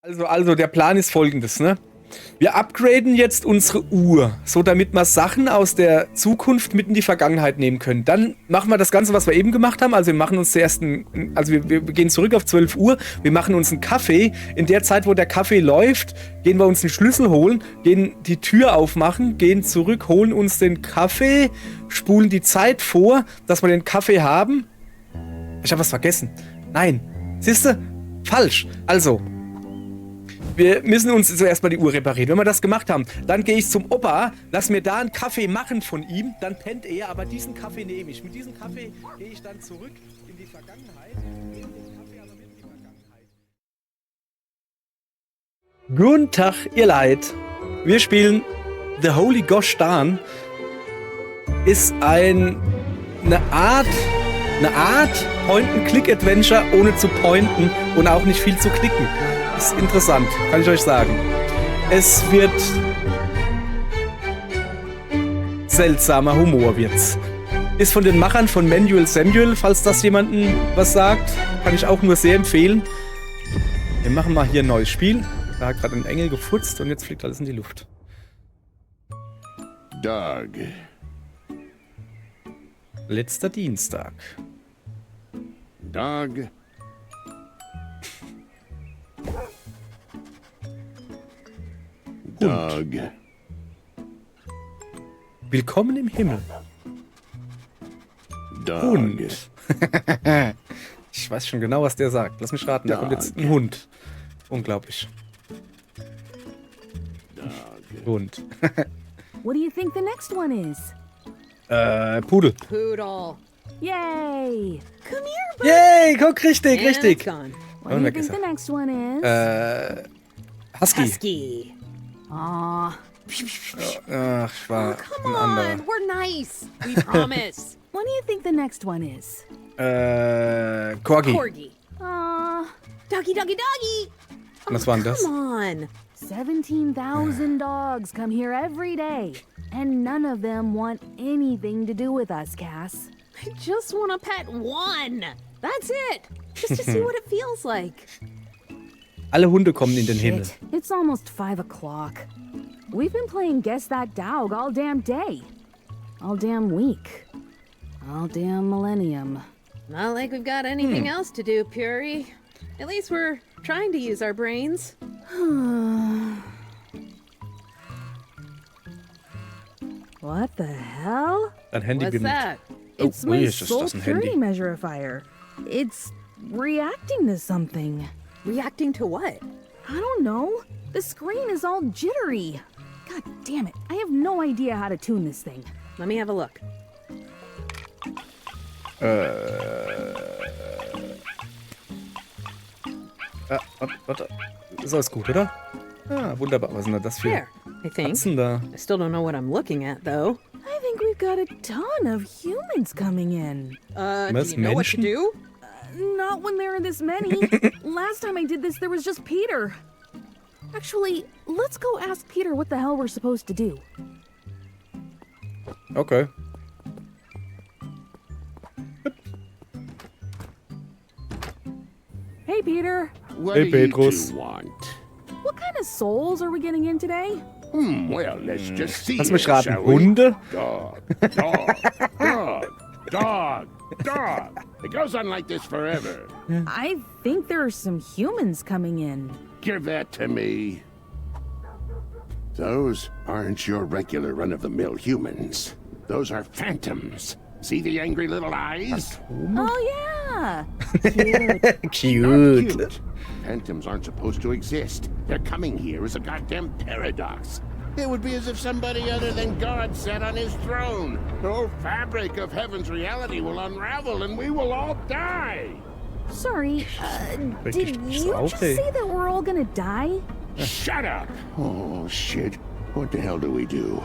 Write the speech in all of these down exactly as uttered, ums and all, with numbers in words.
Also, also der Plan ist folgendes, ne? Wir upgraden jetzt unsere Uhr, so damit wir Sachen aus der Zukunft mit in die Vergangenheit nehmen können. Dann machen wir das Ganze, was wir eben gemacht haben. Also wir machen uns zuerst ein, also wir, wir gehen zurück auf zwölf Uhr, wir machen uns einen Kaffee. In der Zeit, wo der Kaffee läuft, gehen wir uns einen Schlüssel holen, gehen die Tür aufmachen, gehen zurück, holen uns den Kaffee, spulen die Zeit vor, dass wir den Kaffee haben. Ich hab was vergessen. Nein. Siehste? Falsch. Also, wir müssen uns zuerst mal die Uhr reparieren. Wenn wir das gemacht haben, dann gehe ich zum Opa, lass mir da einen Kaffee machen von ihm, dann pennt er, aber diesen Kaffee nehme ich. Mit diesem Kaffee gehe ich dann zurück in die Vergangenheit, nehme den Kaffee aber mit in die Vergangenheit. Guten Tag, ihr Leit. Wir spielen The Holy Gosh Darn. Ist ein, eine Art, eine Art Point-and-Click-Adventure, ohne zu pointen und auch nicht viel zu klicken. Ist interessant, kann ich euch sagen. Es wird seltsamer Humor wird's. Ist von den Machern von Manual Samuel, falls das jemandem was sagt. Kann ich auch nur sehr empfehlen. Wir machen mal hier ein neues Spiel. Da hat gerade ein Engel gefurzt und jetzt fliegt alles in die Luft. Dog. Letzter Dienstag. Dog. Dog. Willkommen im Himmel. Dog. Hund. Ich weiß schon genau, was der sagt. Lass mich raten, da kommt jetzt ein Hund. Unglaublich. Hund. What do you think the next one is? Äh, Pudel. Poodle. Yay! Come here, bud. Yay, guck, richtig, richtig. And it's gone. What do you think the next one is? Äh, Husky. Husky. Aw. Ach, ich war ein anderer. Oh, come on, we're nice. We promise. What do you think the next one is? Äh, Corgi. Corgi. Aw. Doggy, doggy, doggy. Was war denn das? Oh, come on. Seventeen thousand dogs come here every day, and none of them want anything to do with us, Cass. I just want to pet one. That's it. Just to see what it feels like. Alle Hunde kommen in den Himmel. Shit, it's almost five o'clock. We've been playing Guess That Dog all damn day. All damn week. All damn millennium. Not like we've got anything else to do, Puri. At least we're trying to use our brains. What the hell? Dein Handy bimmelt. What's that? Oh, ui, ist das ein Handy? It's my soul purity measurifier. It's reacting to something. Reacting to what? I don't know. The screen is all jittery. God damn it. I have no idea how to tune this thing. Let me have a look. Äh. Ah, warte, warte. Ist alles gut, oder? Ah, wunderbar. Was sind denn das für Katzen da? There, I think. I still don't know what I'm looking at, though. I think we've got a ton of humans coming in. Uh, do you know what to do? Was, Menschen? Uh, not when there are this many. Last time I did this, there was just Peter. Actually, let's go ask Peter what the hell we're supposed to do. Okay. Hey, Peter. Hey, Petrus. What do you two want? What kind of souls are we getting in today? Hmm, well, let's just see here, shall we? Lass mich raten, Hunde? Dog, dog, dog, dog, dog. It goes on like this forever. I think there are some humans coming in. Give that to me. Those aren't your regular run-of-the-mill humans. Those are phantoms. See the angry little eyes? Oh, yeah. Cute. Cute. Not cute. Phantoms aren't supposed to exist. Their coming here is a goddamn paradox. It would be as if somebody other than God sat on his throne. The whole fabric of heaven's reality will unravel and we will all die. Sorry, uh, did you just say that we're all gonna die? Shut up! Oh, shit. What the hell do we do?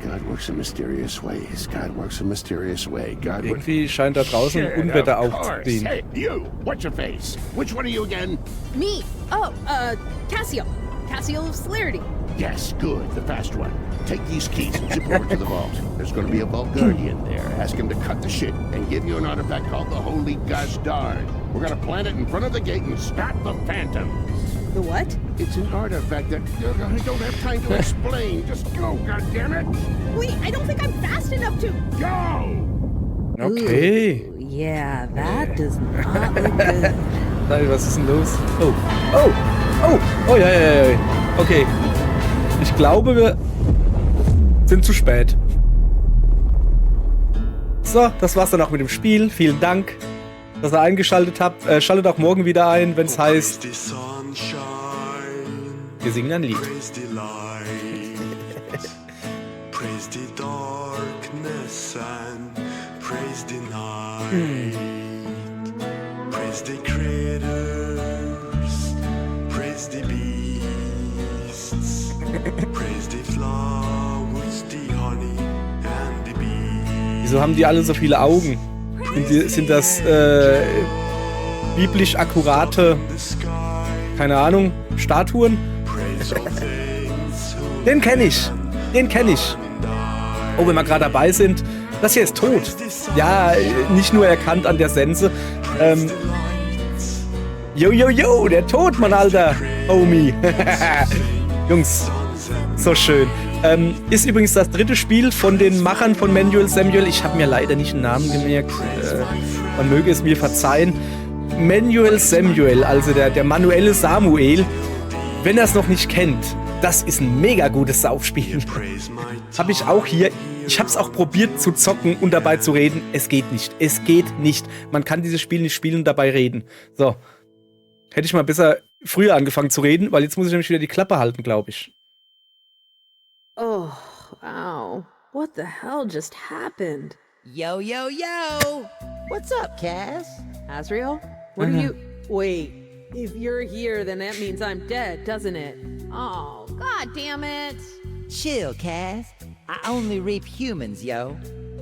God works in mysterious ways. God works in mysterious way. God works. Irgendwie scheint da draußen ein Unwetter aufzuziehen. Shit, of course. Hey, you! What's your face? Which one are you again? Me? Oh, uh, Cassiel. Cassiel of Celerity. Yes, good, the fast one. Take these keys and zip over to the vault. There's gonna be a vault guardian there. Ask him to cut the shit and give you an artifact called the Holy Gosh Darn. We're gonna plant it in front of the gate and stop the phantom. The what? It's an artifact that I don't have time to explain. Just go, goddammit! Wait, I don't think I'm fast enough to. Go! Okay. Ooh, yeah, that does not look good. Nein, was ist denn los? Oh. Oh. Oh. Oh, ja, ja, ja, ja. Okay. Ich glaube, wir sind zu spät. So, das war's dann auch mit dem Spiel. Vielen Dank, dass ihr eingeschaltet habt. Äh, schaltet auch morgen wieder ein, wenn's heißt, Praise the sunshine, wir singen ein Lied. praise the light, praise the darkness and praise the night, praise the critters, praise the beasts, praise the flowers, the honey and the bees. Wieso haben die alle so viele Augen? Sind, die, sind das äh, biblisch akkurate, keine Ahnung, Statuen? Den kenne ich. Den kenne ich. Oh, wenn wir gerade dabei sind. Das hier ist Tod. Ja, nicht nur erkannt an der Sense. Ähm, yo, yo, yo, der Tod, mein alter Homie. Jungs, so schön. Ähm, ist übrigens das dritte Spiel von den Machern von Manuel Samuel. Ich habe mir leider nicht den Namen gemerkt. Äh, man möge es mir verzeihen. Manuel Samuel, also der, der manuelle Samuel. Wenn ihr es noch nicht kennt, das ist ein mega gutes Saufspiel. Habe ich auch hier. Ich habe es auch probiert zu zocken und dabei zu reden. Es geht nicht. Es geht nicht. Man kann dieses Spiel nicht spielen und dabei reden. So. Hätte ich mal besser früher angefangen zu reden, weil jetzt muss ich nämlich wieder die Klappe halten, glaube ich. Oh, wow. What the hell just happened? Yo, yo, yo! What's up, Kaz? Azrael? What are you. Wait. If you're here, then that means I'm dead, doesn't it? Oh, god damn it. Chill, Kaz. I only reap humans, yo.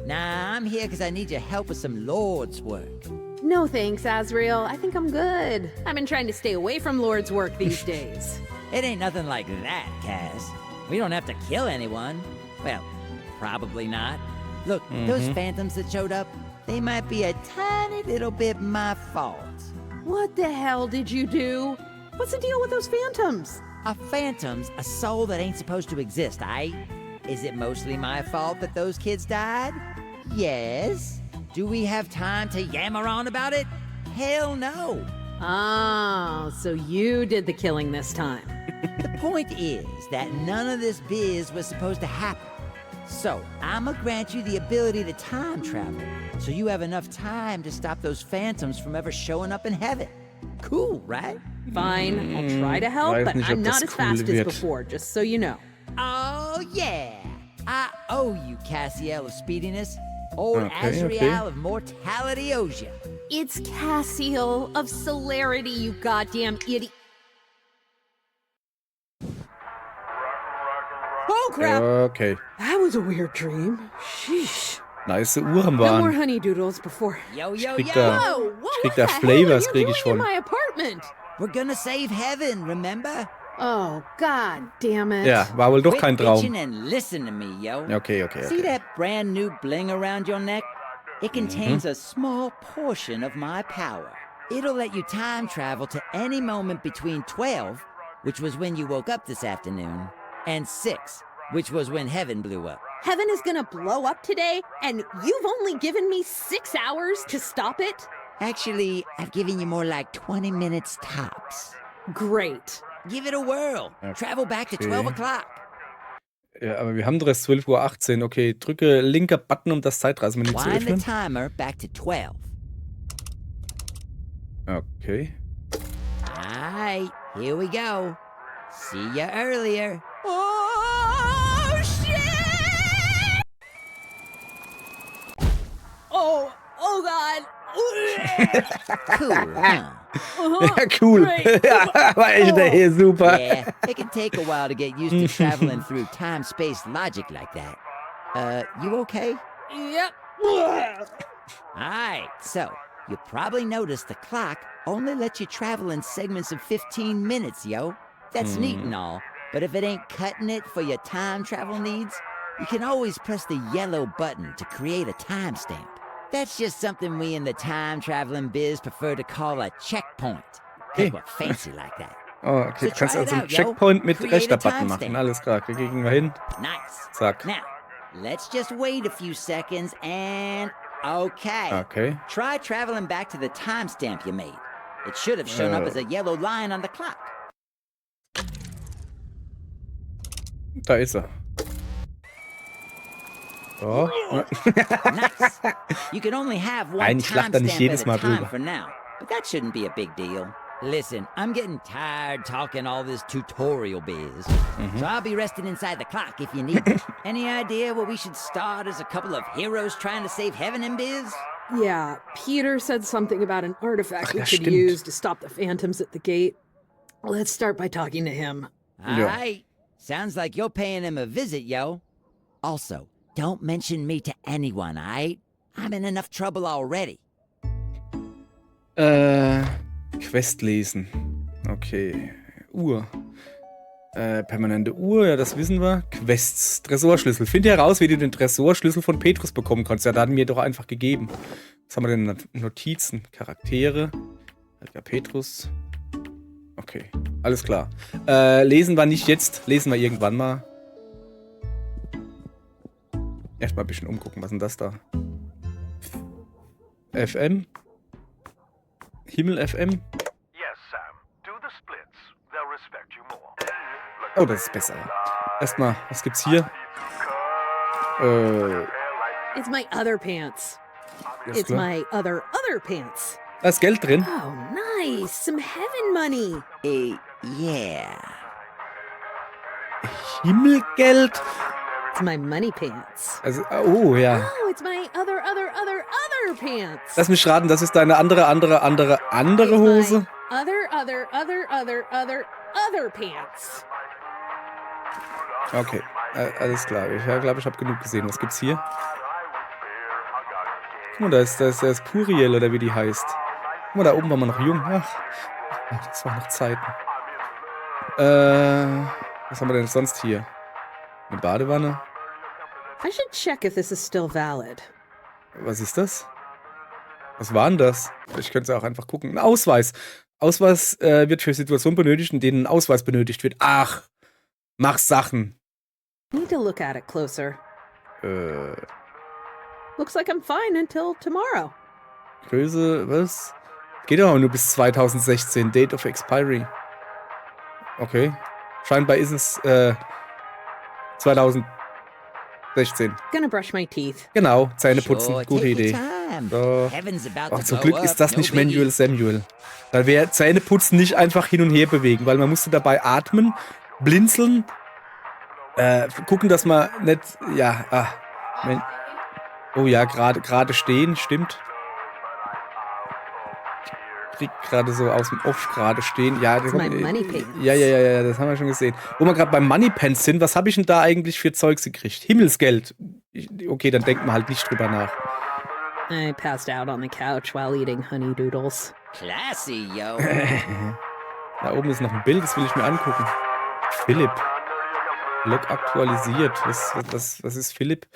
Nah, I'm here 'cause I need your help with some Lord's work. No thanks, Azrael. I think I'm good. I've been trying to stay away from Lord's work these days. It ain't nothing like that, Kaz. We don't have to kill anyone. Well, probably not. Look, those phantoms that showed up, they might be a tiny little bit my fault. What the hell did you do? What's the deal with those phantoms? A phantom's a soul that ain't supposed to exist, aight? Is it mostly my fault that those kids died? Yes. Do we have time to yammer on about it? Hell no. Ah, so you did the killing this time. The point is that none of this biz was supposed to happen. So, I'ma grant you the ability to time travel, so you have enough time to stop those phantoms from ever showing up in heaven. Cool, right? Fine, I'll try to help, Weiß but nicht, I'm ob das not as cool fast as wird. Before, just so you know. Oh, yeah. I owe you, Cassiel of Speediness. Old Okay, Azrael okay. of Mortality owes you. It's Cassiel of Celerity, you goddamn idiot. Oh crap! Okay. That was a weird dream. Sheesh. Nice Uhr haben No more wir. Honey Doodles before. Yo, yo, Krieg yo. da, Whoa, ich krieg what da the hell Flavors, are you krieg doing ich schon. In my apartment? We're gonna save heaven, remember? Oh, god damn it. Ja, war wohl doch kein Quit Traum. Bitching and listen to me, yo. Okay, okay, See okay. That brand new bling around your neck? It contains a small portion of my power. It'll let you time travel to any moment between twelve, which was when you woke up this afternoon, and six, which was when heaven blew up. Heaven is gonna blow up today, and you've only given me six hours to stop it? Actually, I've given you more like twenty minutes tops. Great. Give it a whirl. Travel back to Okay. twelve o'clock. Ja, aber wir haben doch erst zwölf Uhr achtzehn. Okay, drücke linker Button, um das Zeitreisemenü zu Wind the öffnen. Timer back to twelve. Okay. Alright, here we go. See ya earlier. Oh, shit! Oh, oh god. Cool, huh? Ja, cool. Great. Ja, war echt ey, super. Yeah, it can take a while to get used to traveling through time-space logic like that. Uh, you okay? Yep. Alright, so, you probably noticed the clock only lets you travel in segments of fifteen minutes, yo. That's neat and all, but if it ain't cutting it for your time travel needs, you can always press the yellow button to create a timestamp. That's just something we in the time traveling biz prefer to call a checkpoint. 'Cause we're fancy like that. Oh, okay. So Du kannst try it also einen out, yo. Checkpoint mit Create a rechter Button timestamp. machen. Alles klar, da gehen wir hin. Nice. Zack. Now, let's just wait a few seconds and okay. Okay. Try traveling back to the timestamp you made. It should have shown up Uh. as a yellow line on the clock. Da ist er. So. Nice. You can only have one Nein, ich lach da nicht timestamp jedes at a Mal time drüber. for now, but that shouldn't be a big deal. Listen, I'm getting tired talking all this tutorial biz, Mhm. so I'll be resting inside the clock if you need me. Any idea what we should start as a couple of heroes trying to save heaven in biz? Yeah, Peter said something about an artifact Ach, we ja, could stimmt. use to stop the phantoms at the gate. Let's start by talking to him. All Yeah. right. Sounds like you're paying him a visit, yo. Also, don't mention me to anyone, all right? I'm in enough trouble already. Äh, Quest lesen. Okay. Uhr. Äh, permanente Uhr, ja, das wissen wir. Quests. Tresorschlüssel. Finde heraus, wie du den Tresorschlüssel von Petrus bekommen kannst. Ja, da hatten wir doch einfach gegeben. Was haben wir denn? Not- Notizen, Charaktere. Heiliger Petrus. Okay, alles klar. Äh, lesen wir nicht jetzt, lesen wir irgendwann mal. Erstmal ein bisschen umgucken, was ist denn das da? F M? Himmel F M? Yes, Sam. Do the splits. They'll respect you more. Oh, das ist besser. Erstmal, was gibt's hier? Äh, It's my other pants. Ist It's klar. My other other pants. Da ist Geld drin. Oh, nice. Some heaven money. Uh, yeah. Himmelgeld? It's my money pants. Also, oh ja. Oh, it's my other other other other pants. Lass mich raten, das ist deine andere, andere, andere, andere Hose? Other other other other other other pants. Okay, äh, alles klar. Ich glaube, ich habe genug gesehen. Was gibt's hier? Guck mal, da ist, da ist, da ist Puriel oder wie die heißt. Guck mal, da oben war man noch jung. Ach, ach, das waren noch Zeiten. Äh, was haben wir denn sonst hier? Eine Badewanne. I should check if this is still valid. Was ist das? Was war denn das? Ich könnte auch einfach gucken. Ein Ausweis. Ausweis äh, wird für Situationen benötigt, in denen ein Ausweis benötigt wird. Ach, mach Sachen. Need to look at it closer. Äh, Looks like I'm fine until tomorrow. Größe, was? Geht doch nur bis zweitausendsechzehn, Date of Expiry. Okay. Scheinbar ist es äh, zweitausendsechzehn. Gonna brush my teeth. Genau, Zähne putzen, Sure, gute take your Idee. Time. So. Heaven's about Ach, to zum go Glück up, ist das no nicht biggie. Manuel Samuel. Dann wäre Zähneputzen nicht einfach hin und her bewegen, weil man musste dabei atmen, blinzeln, äh, gucken, dass man nicht, ja, ah, Men oh ja, gerade gerade stehen, stimmt. Kriegt gerade so aus dem Off gerade stehen. Ja, das My haben- money pants. Ja, ja, ja, ja, das haben wir schon gesehen. Wo wir gerade beim Money Pants sind, was habe ich denn da eigentlich für Zeugs gekriegt? Himmelsgeld. Ich, okay, dann denkt man halt nicht drüber nach. I passed out on the couch while eating honey doodles. Classy, yo. Da oben ist noch ein Bild, das will ich mir angucken. Philipp. Log aktualisiert. Was, was, was ist Philipp?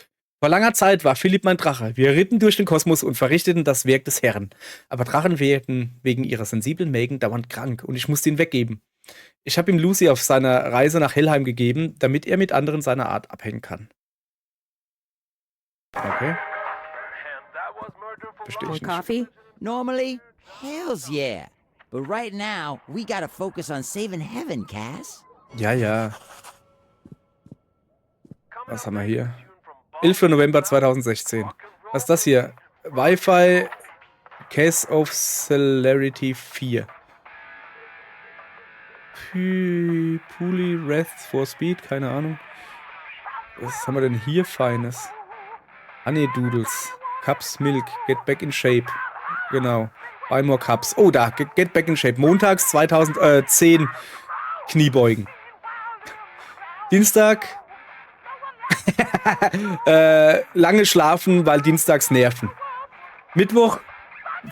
Vor langer Zeit war Philipp mein Drache. Wir ritten durch den Kosmos und verrichteten das Werk des Herrn. Aber Drachen werden wegen ihrer sensiblen Mägen dauernd krank und ich musste ihn weggeben. Ich habe ihm Lucy auf seiner Reise nach Helheim gegeben, damit er mit anderen seiner Art abhängen kann. Okay. Verstehe More ich nicht. Coffee? Normally, hells yeah. But right now, we gotta focus on saving heaven, Cass. Ja, ja. Was haben wir hier? elfter November zweitausendsechzehn. Was ist das hier? Wi-Fi Cass of Celerity vier. Pü- Puli Wrath for Speed, keine Ahnung. Was haben wir denn hier Feines? Honey Doodles. Cups Milk. Get back in shape. Genau. Buy more cups. Oh, da. Get, get back in shape. Montags zweitausend, äh, zehn Kniebeugen. Dienstag. äh, lange schlafen, weil dienstags Nerven. Mittwoch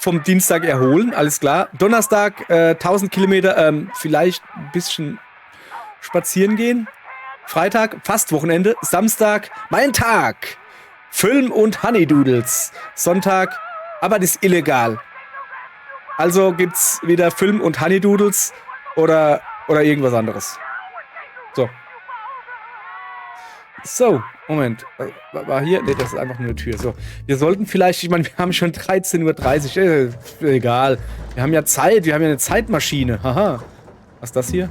vom Dienstag erholen, alles klar. Donnerstag äh, tausend Kilometer, ähm, vielleicht ein bisschen spazieren gehen. Freitag Fastwochenende. Samstag mein Tag. Film und Honey Doodles. Sonntag, aber das ist illegal. Also gibt's wieder Film und Honey Doodles oder Oder irgendwas anderes. So. So, Moment. Äh, wa- War hier? Ne, das is einfach nur e Tür. So. Wir sollten vielleicht, ich mein, wir haben schon dreizehn Uhr dreißig. Äh, egal. Wir haben ja Zeit, wir haben ja e Zeitmaschine. Haha. Was is das hier?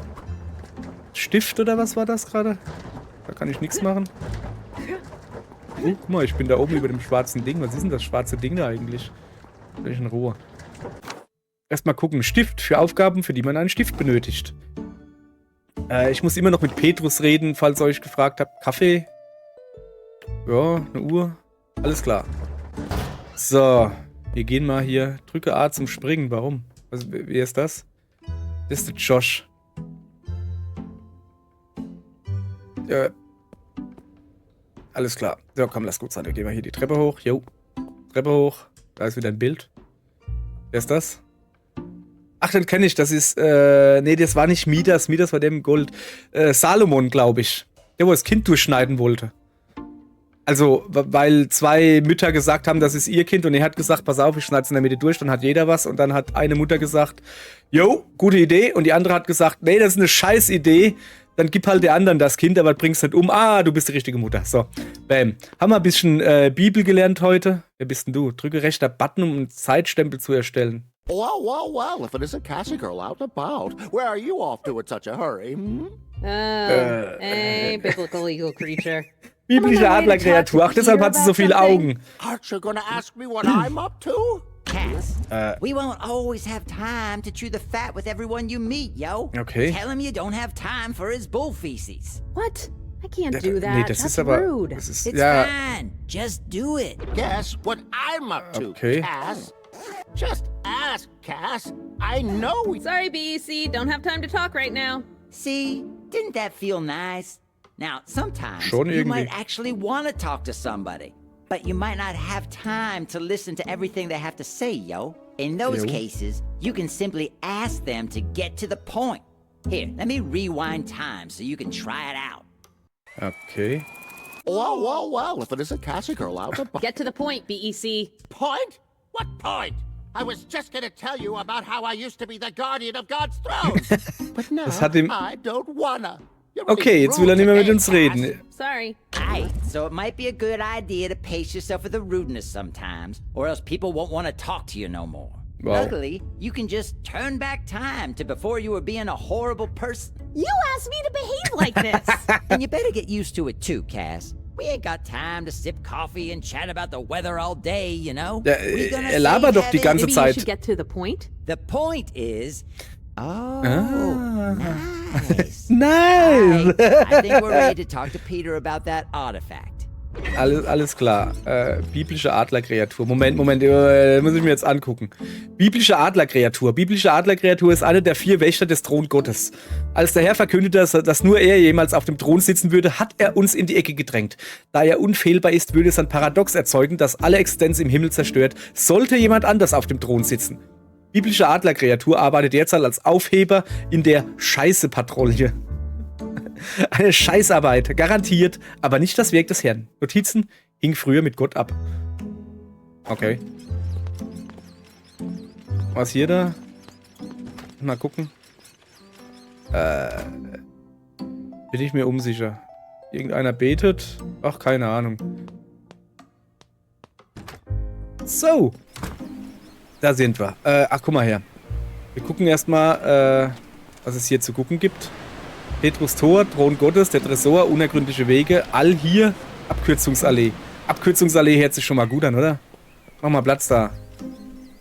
Stift oder was war das grad? Da kann ich nix machen. Uh, guck mal, ich bin da oben über dem schwarzen Ding. Was is denn das schwarze Ding da eigentlich? Lass mich in Ruhe. Erstmal gucken. Stift für Aufgaben, für die man einen Stift benötigt. Äh, ich muss immer noch mit Petrus reden, falls ihr euch gefragt habt. Kaffee? Ja, e Uhr. Alles klar. So, wir gehen mal hier. Drücke A zum Springen. Warum? Was, wer wer is das? Das is de Josh. Ja. Alles klar. So, komm, lass gut sein. Dann gehen wir hier die Treppe hoch. Jo. Treppe hoch. Da is wieder e Bild. Wer is das? Ach, den kenn ich. Das is, äh, nee, das war nicht Midas. Midas war der im Gold. Äh, Salomon, glaub ich. Der, wo das Kind durchschneiden wollte. Also, wa- weil zwei Mütter gesagt haben, das is ihr Kind und er hat gesagt, pass auf, ich schneid's in der Mitte durch, dann hat jeder was. Und dann hat eine Mutter gesagt, jo, gute Idee. Und die andere hat gesagt, nee, das is e Scheißidee. Dann gib halt der anderen das Kind, aber bring's nicht um. Ah, du bist die richtige Mutter. So, bam. Haben wir e bisschen äh, Bibel gelernt heute. Wer bist denn du? Drücke rechter Button, um einen Zeitstempel zu erstellen. Well, well, well, if it isn't Cassie Girl out and about. Where are you off to in such a hurry, hmm? Oh, hey, biblical eagle creature. Biblische I'm on my way to Adlerkreatur. talk Ach, to deshalb Peter hat sie so about viele something. Augen. Aren't you gonna ask me what I'm up to? Cass, Äh. We won't always have time to chew the fat with everyone you meet, yo. Okay. Tell him you don't have time for his bull feces. What? I can't Ja, do nee, that. das That's is aber. Rude. Das ist, It's ja, fine. Just do it. Guess what I'm up to, Okay. Cass. Just ask, Cass. I know we. Sorry, B E C. Don't have time to talk right now. See, didn't that feel nice? Now, sometimes Schon you might irgendwie. Actually want to talk to somebody, but you might not have time to listen to everything they have to say, yo. In those Jo. Cases, you can simply ask them to get to the point. Here, let me rewind time so you can try it out. Okay. Well, well, well, if it isn't Cassie Girl out and about. Get to the point, B E C. Point? What point? I was just gonna tell you about how I used to be the guardian of God's throne. But now Das hat ihm- I don't wanna. You're Okay, really jetzt will er rude nicht mehr mit today, uns reden. Cass. Sorry. Aight, so it might be a good idea to pace yourself for the rudeness sometimes, or else people won't want to talk to you no more. Wow. Luckily, you can just turn back time to before you were being a horrible person. You asked me to behave like this. And you better get used to it too, Cass. We ain't got time to sip coffee and chat about the weather all day, you know? Ja, We gonna er labert save doch die having- ganze Maybe you Zeit. Should get to the point. The point is. Oh, Ah. Nice. Nein! I, I think we're ready to talk to Peter about that artifact. Alles, alles klar. Äh, biblische Adlerkreatur. Moment, Moment, äh, muss ich mir jetzt angucken. Biblische Adlerkreatur. Biblische Adlerkreatur ist eine der vier Wächter des Thron Gottes. Als der Herr verkündete, dass, dass nur er jemals auf dem Thron sitzen würde, hat er uns in die Ecke gedrängt. Da er unfehlbar ist, würde es ein Paradox erzeugen, das alle Existenz im Himmel zerstört, sollte jemand anders auf dem Thron sitzen. Biblische Adlerkreatur arbeitet derzeit als Aufheber in der Scheiße-Patrouille. Eine Scheißarbeit, garantiert, aber nicht das Werk des Herrn. Notizen: Hing früher mit Gott ab. Okay. Was hier da? Mal gucken. Äh, bin ich mir unsicher. Irgendeiner betet? Ach, keine Ahnung. So. Da sind wir. Äh, ach, guck mal her. Wir gucken erstmal, äh, was es hier zu gucken gibt. Petrus Tor, Thron Gottes, der Tresor, unergründliche Wege, all hier, Abkürzungsallee. Abkürzungsallee hört sich schon mal gut an, oder? Mach mal Platz da.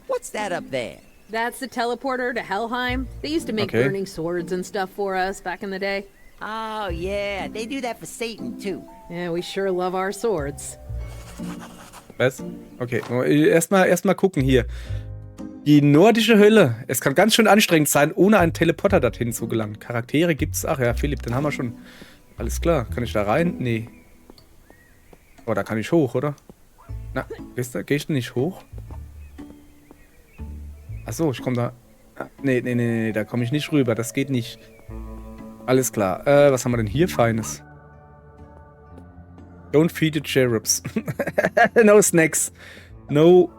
What's that up there? That's the teleporter to Helheim. They used to make Okay. burning swords and stuff for us back in the day. Oh, yeah, they do that for Satan, too. Yeah, we sure love our swords. Was? Okay, erstmal erstmal gucken hier. Die nordische Hölle. Es kann ganz schön anstrengend sein, ohne einen Teleporter dorthin zu gelangen. Charaktere gibt's. Ach ja, Philipp, den haben wir schon. Alles klar, kann ich da rein? Nee. Oh, da kann ich hoch, oder? Na, gehst du, gehst du nicht hoch? Ach so, ich komm da. Ah, nee, nee, nee, nee, da komm ich nicht rüber. Das geht nicht. Alles klar. Äh, was haben wir denn hier Feines? Don't feed the cherubs. No snacks. No.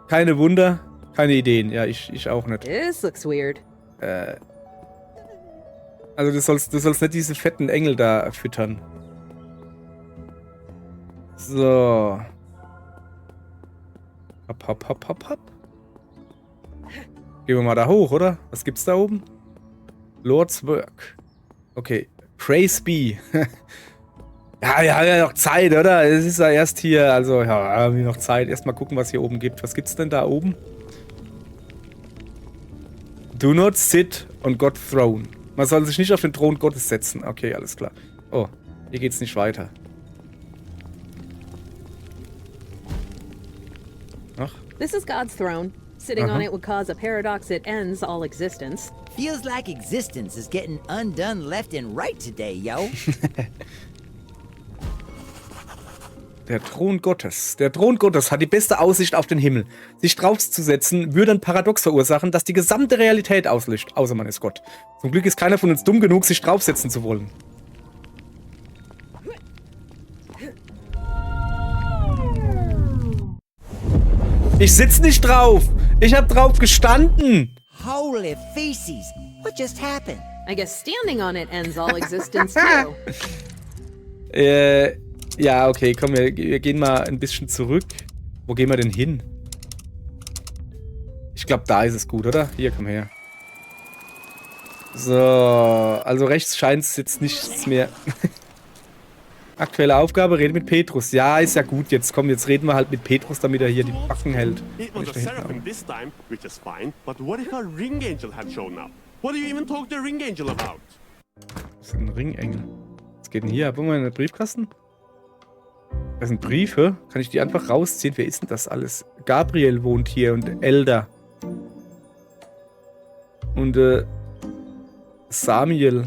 Keine Wunder, keine Ideen. Ja, ich, ich auch nicht. This looks weird. Äh. Also du sollst, du sollst net diese fetten Engel da füttern. So. Hopp, hopp, hopp, hopp, hopp. Gehn mer mal da hoch, oder? Was gibt's da oben? Lord's Work. Okay. Praise be. Ja, wir haben ja noch Zeit, oder? Es ist ja erst hier, also ja, wir haben noch Zeit. Erstmal gucken, was hier oben gibt. Was gibt's denn da oben? Do not sit on God's throne. Man soll sich nicht auf den Thron Gottes setzen. Okay, alles klar. Oh, hier geht's nicht weiter. Ach. This is God's throne. Sitting on Uh-huh. It would cause a paradox that ends all existence. Feels like existence is getting undone left and right today, yo. Der Thron Gottes. Der Thron Gottes hat die beste Aussicht auf den Himmel. Sich draufzusetzen, würde ein Paradox verursachen, das die gesamte Realität auslöscht. Außer man ist Gott. Zum Glück ist keiner von uns dumm genug, sich draufsetzen zu wollen. Ich sitz nicht drauf. Ich hab drauf gestanden. Holy feces! What just happened? I guess standing on it ends all existence too. Äh, ja, okay, komm, wir, wir gehen mal ein bisschen zurück. Wo gehen wir denn hin? Ich glaub, da ist es gut, oder? Hier, komm her. So, also rechts scheint's jetzt nichts mehr. Aktuelle Aufgabe, rede mit Petrus. Ja, ist ja gut, jetzt komm, jetzt reden wir halt mit Petrus, damit er hier die Backen hält. It Kann was ich a da hinten seraphim this time, which is fine, but what if a ring angel had shown up? What do you even talk to a ring angel about? Das ist ein Ringengel. Was geht denn hier ab? Irgendwo in den Briefkasten? Das sind Briefe. Kann ich die einfach rausziehen? Wer ist denn das alles? Gabriel wohnt hier und Elder. Und, äh, Samuel.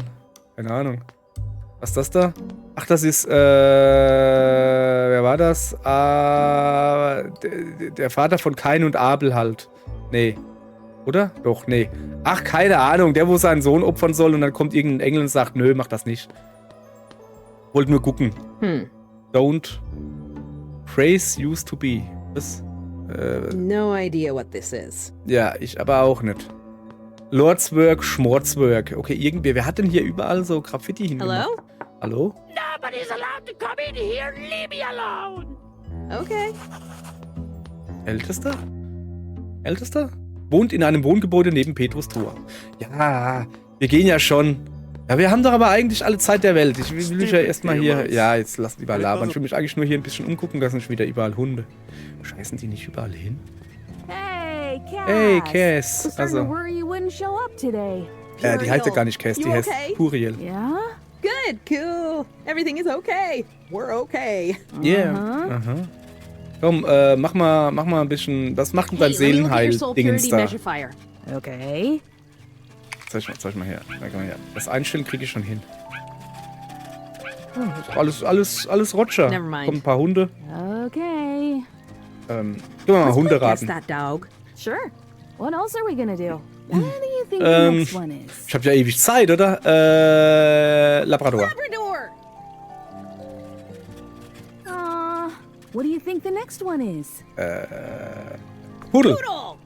Keine Ahnung. Was ist das da? Ach, das ist, äh, wer war das? Ah, der, der Vater von Kain und Abel halt. Nee. Oder? Doch, nee. Ach, keine Ahnung. Der, wo seinen Sohn opfern soll und dann kommt irgendein Engel und sagt, nö, mach das nicht. Wollt nur gucken. Hmm. Don't. Praise used to be. Was? Äh, No idea what this is. Ja, ich aber auch nicht. Lordswork, Schmorzwork. Okay, irgendwer. Wer hat denn hier überall so Graffiti hingemacht? Hello? Hallo? Nobody's allowed to come in here. Leave me alone. Okay. Ältester? Ältester? Wohnt in einem Wohngebäude neben Petrus Tor. Ja, wir gehen ja schon. Ja, wir haben doch aber eigentlich alle Zeit der Welt. Ich will, will mich ja Stupid erstmal hier. humans. Ja, jetzt lass lieber But it labern. doesn't Ich will mich eigentlich nur hier ein bisschen umgucken. Da sind schon wieder überall Hunde. Scheißen die nicht überall hin? Hey, Cass. Hey, I Cass. was starting to Also, worry you wouldn't show up today. äh, die heißt ja gar nicht Cass, die You heißt okay? Puriel. Yeah? Good, cool. Everything is okay. We're okay. Yeah. Aha. Aha. Komm, äh, mach mal, mach mal ein bisschen. Was macht denn dein Hey, let me look at your soul purity Seelenheil-Dingens da? Measure fire. Okay. Zeig mal, zeig mal her. Zeig mal her. Das Einstellen krieg ich schon hin. Hm, ist alles, alles, alles Roger. Never mind. Kommen ein paar Hunde. Okay. Ähm, gehen wir mal Hunde Guess raten. That dog. Sure. What else are we gonna do? What do you think Ähm, the next one is? Ich hab ja ewig Zeit, oder? Äh, Labrador. Labrador. Uh, what do you think the next one is? Äh, Pudel. Poodle.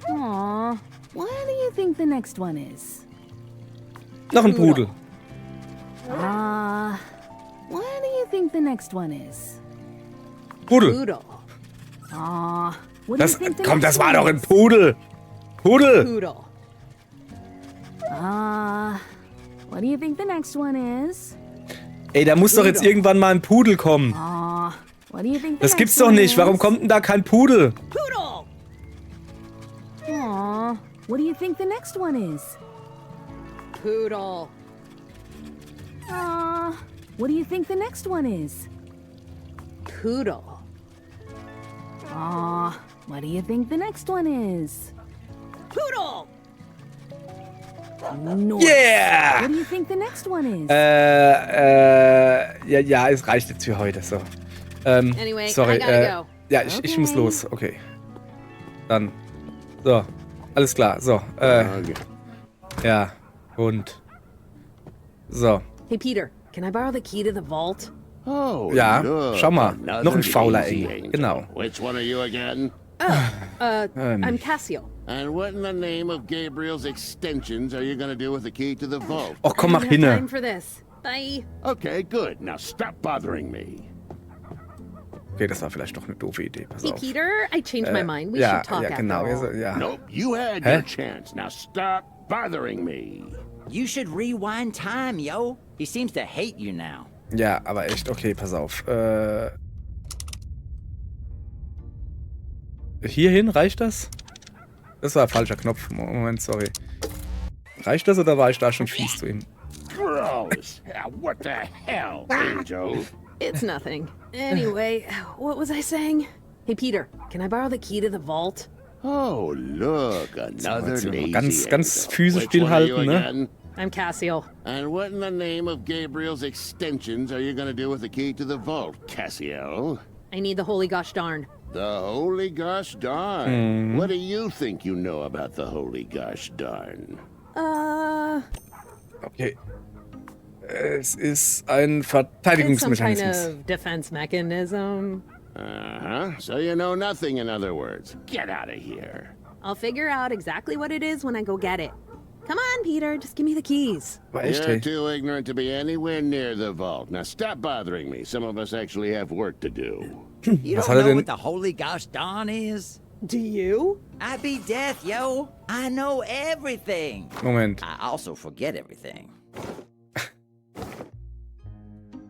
Aw, what do you think the next one is? Noch ein Pudel. Ah, what do you think the next one is? Pudel. Poodle. Ah, what do you Das, think the komm, next das war one doch ein is? Pudel. Pudel. Poodle. Ah, what do you think the next one is? Ey, da muss doch jetzt irgendwann mal ein Pudel kommen. Ah, what do you think the Das next gibt's doch one nicht. Warum is? Kommt denn da kein Pudel? Poodle. Aw, what do you think the next one is? Poodle. Aw, what do you think the next one is? Poodle. Aw, what do you think the next one is? Poodle. Nice. Yeah! What do you think the next one is? Äh, äh, ja, ja, es reicht jetzt für heute. So. Ähm, Anyway, sorry, I gotta äh, go. Ja, ich, ich muss Okay. los. Okay. Dann. So. Alles klar. So. Äh, ja. Und. So. Hey, Peter, can I borrow the key to the vault? Oh, Ja, look, schau mal. Another Noch ein fauler easy Engel. Engel. Genau. Which one are you again? Uh, Ähm, I'm Cassiel. And what in the name of Gabriel's extensions are you gonna do with the key to the vault? Och, komm, mach I don't have hinne. Time for this. Bye. Okay, good. Now stop bothering me. Okay, das war vielleicht doch eine doofe Idee. Pass Hey, auf. Peter, I changed my Äh, mind. We ja, should talk ja, after genau. all. Ja, ja. Nope, you had Hä? Your chance. Now stop bothering me. You should rewind time, yo. He seems to hate you now. Ja, aber echt, okay, pass auf. Äh, hierhin, reicht das? Das war ein falscher Knopf. Mo- Moment, sorry. Reicht das oder war ich da schon fies zu ihm? Gross. Ah, what the hell, Angel? It's nothing. Anyway, what was I saying? Hey, Peter, can I borrow the key to the vault? Oh, look, another jetzt mal lazy ganz, ganz Angel. physisch Which one are you stillhalten, ne? Again? I'm Cassiel. And what in the name of Gabriel's extensions are you gonna do with the key to the vault, Cassiel? I need the holy gosh darn. The holy gosh darn. What do you think you know about the holy gosh darn? Uh, Okay. Es ist ein it's some kind Verteidigungsmechanismus. Of defense mechanism. Uh huh. So you know nothing, in other words. Get out of here. I'll figure out exactly what it is when I go get it. Come on, Peter, just give me the keys. War echt, You're hey. Too ignorant to be anywhere near the vault. Now stop bothering me. Some of us actually have work to do. You Was don't hat er know denn- what the holy gosh darn is? Do you? I be death, yo. I know everything. Moment. I also forget everything.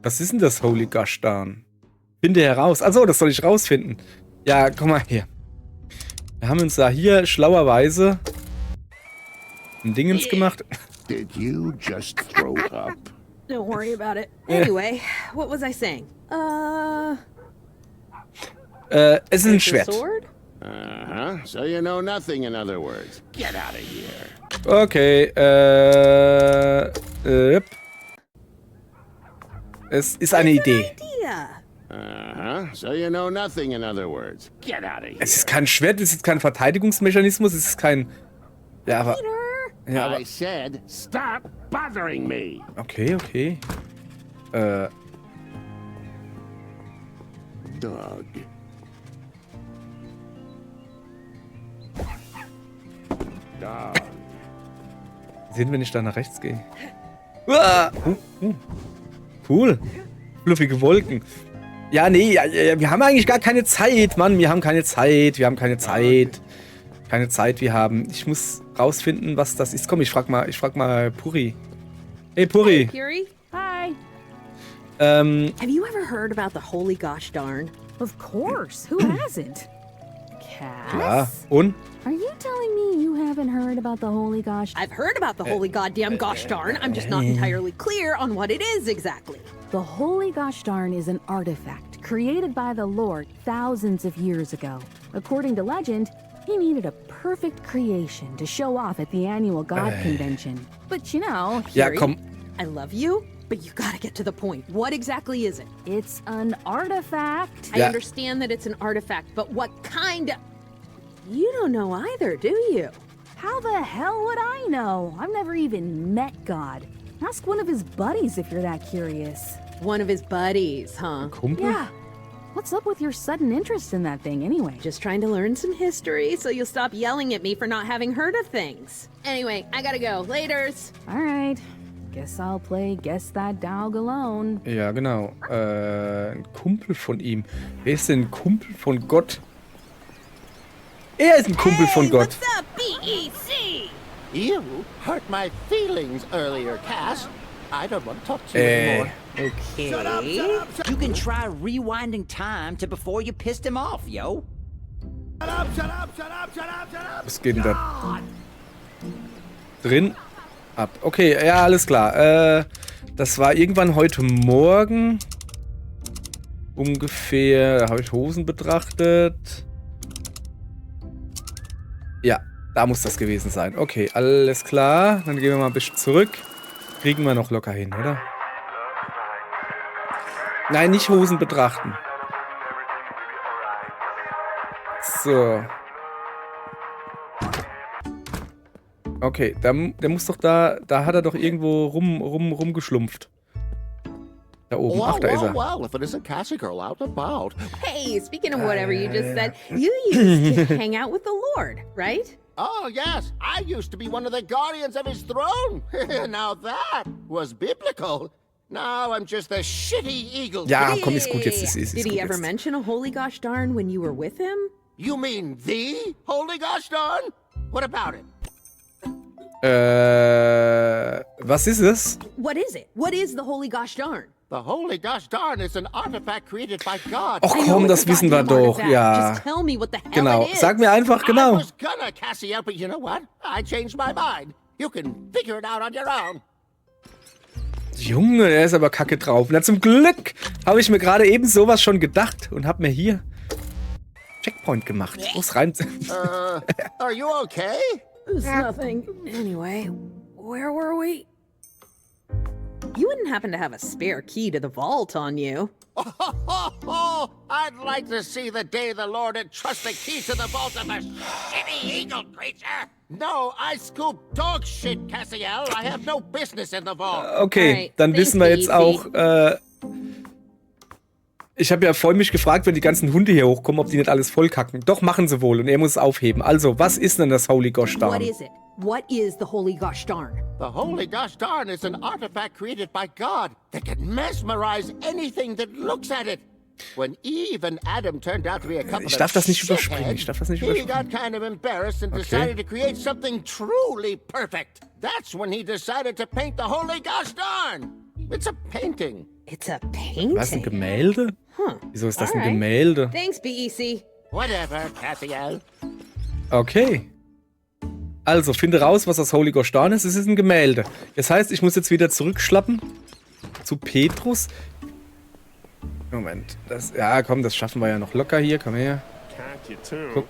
Was ist denn das Holy Gosh Darn? Finde heraus. Achso, das soll ich rausfinden. Ja, komm mal hier. Wir haben uns da hier schlauerweise ein Dingens gemacht. Did you just throw up? Don't worry about it. Anyway, what was I saying? Uh, Äh, es ist ein it's a Schwert. Sword? Uh huh. So you know nothing, in other words. Get out of here. Okay, äh, äh, yep. Es ist eine Idee. Idea. Uh huh. So you know nothing, in other words. Get out of here. Es ist kein Schwert, es ist kein Verteidigungsmechanismus, es ist kein. Ja, aber. Peter. Ja, aber. I said, stop bothering me. Okay, okay. Äh, Dog. Dog. Sehen, wenn ich da nach rechts gehe. Uah! Uh, uh. Cool. Fluffige Wolken. Ja, nee, ja, ja, wir haben eigentlich gar keine Zeit, Mann. Wir haben keine Zeit, wir haben keine Zeit. Keine Zeit, wir haben. Ich muss rausfinden, was das ist. Komm, ich frag mal, ich frag mal Puri. Hey, Puri. Puri? Hi. Ähm, Have you ever heard about the holy gosh darn? Of course, who hasn't? klar. Cass? Und? Are you telling me you haven't heard about the holy gosh? I've heard about the holy goddamn gosh darn. I'm just not entirely clear on what it is exactly. The holy gosh darn is an artifact created by the Lord thousands of years ago. According to legend, he needed a perfect creation to show off at the annual god convention. But you know, Ja, Puri, komm. I love you, but you gotta get to the point. What exactly is it? it's an artifact. I Yeah. Understand that it's an artifact, but what kind of... You don't know either, do you? How the hell would I know? I've never even met God. Ask one of his buddies if you're that curious. One of his buddies, huh? Kumpel? Yeah. What's up with your sudden interest in that thing, anyway? Just trying to learn some history so you'll stop yelling at me for not having heard of things. Anyway, I gotta go. Laters. All right. Guess I'll play Guess That Dog alone. Ja, genau. Äh, ein Kumpel von ihm. Wer ist denn ein Kumpel von Gott? Er ist ein Kumpel von Hey, Gott. What's up, B E C? You hurt my feelings earlier, Cass. I don't want to talk to you Eh. anymore. Okay. You can try rewinding time to before you pissed him off, yo. Was geht denn da drin ab? Okay, ja, alles klar. Äh, das war irgendwann heute Morgen. Ungefähr, da habe ich Hosen betrachtet. Ja, da muss das gewesen sein. Okay, alles klar. Dann gehen wir mal ein bisschen zurück. Kriegen wir noch locker hin, oder? Nein, nicht Hosen betrachten. So. Okay, der, der muss doch da, da hat er doch irgendwo rum, rum, rumgeschlumpft. Da oben. Ach, da ist er. Well, well, if it isn't Cassie Girl out and about. Hey, speaking of whatever you just said, you used to hang out with the Lord, right? Oh, yes, I used to be one of the guardians of his throne. Now that was biblical. Now I'm just a shitty eagle. Ja, komm, ist gut, jetzt ist, ist, ist Did gut he ever jetzt. Mention a holy gosh darn when you were with him? You mean the holy gosh darn? What about it? Äh, was ist es? What is it? What is the holy gosh darn? The holy gosh darn is an artifact created by God. Och I know komm, it's das a wissen wir goddamn doch. Artifact. Ja, Just tell me what the hell genau. It is. Sag mir einfach, I genau. Was gonna, Cassiel, but you know what? I changed my mind. You can figure it out on your own. Junge, der ist aber kacke drauf. Na, zum Glück habe ich mir gerade eben sowas schon gedacht und habe mir hier Checkpoint gemacht. Muss rein. Uh, are you okay? It's nothing. Anyway, where were we? You wouldn't happen to have a spare key to the vault on you? Oh, I'd like to see the day the Lord entrusts the key to the vault of a shitty eagle creature. No, I scoop dog shit, Cassiel. I have no business in the vault. Okay, Alright, dann thanks, wissen wir jetzt B E C. Auch. Äh, ich habe ja vorhin mich gefragt, wenn die ganzen Hunde hier hochkommen, ob die nicht alles vollkacken. Doch, machen sie wohl und er muss es aufheben. Also, was ist denn das Holy Gosh What Darn? Is it? What is the holy gosh darn? The holy gosh darn is an artifact created by God that can mesmerize anything that looks at it. When Eve and Adam turned out to be a couple Ich darf of das nicht überspringen, ich shitheads, darf das nicht he überspringen. Got kind of embarrassed and decided to create something truly perfect. That's when he decided to paint the holy gosh darn. It's a painting. It's a painting. Was, ein Gemälde? Huh. Wieso ist das ein Alright. Gemälde? Thanks, B E C. Whatever, Cassiel. Okay. Also, finde raus, was das Holy Gosh Darn ist. Es ist ein Gemälde. Das heißt, ich muss jetzt wieder zurückschlappen zu Petrus. Moment. Das, ja, komm, das schaffen wir ja noch locker hier. Komm her. Can't you too? Guck.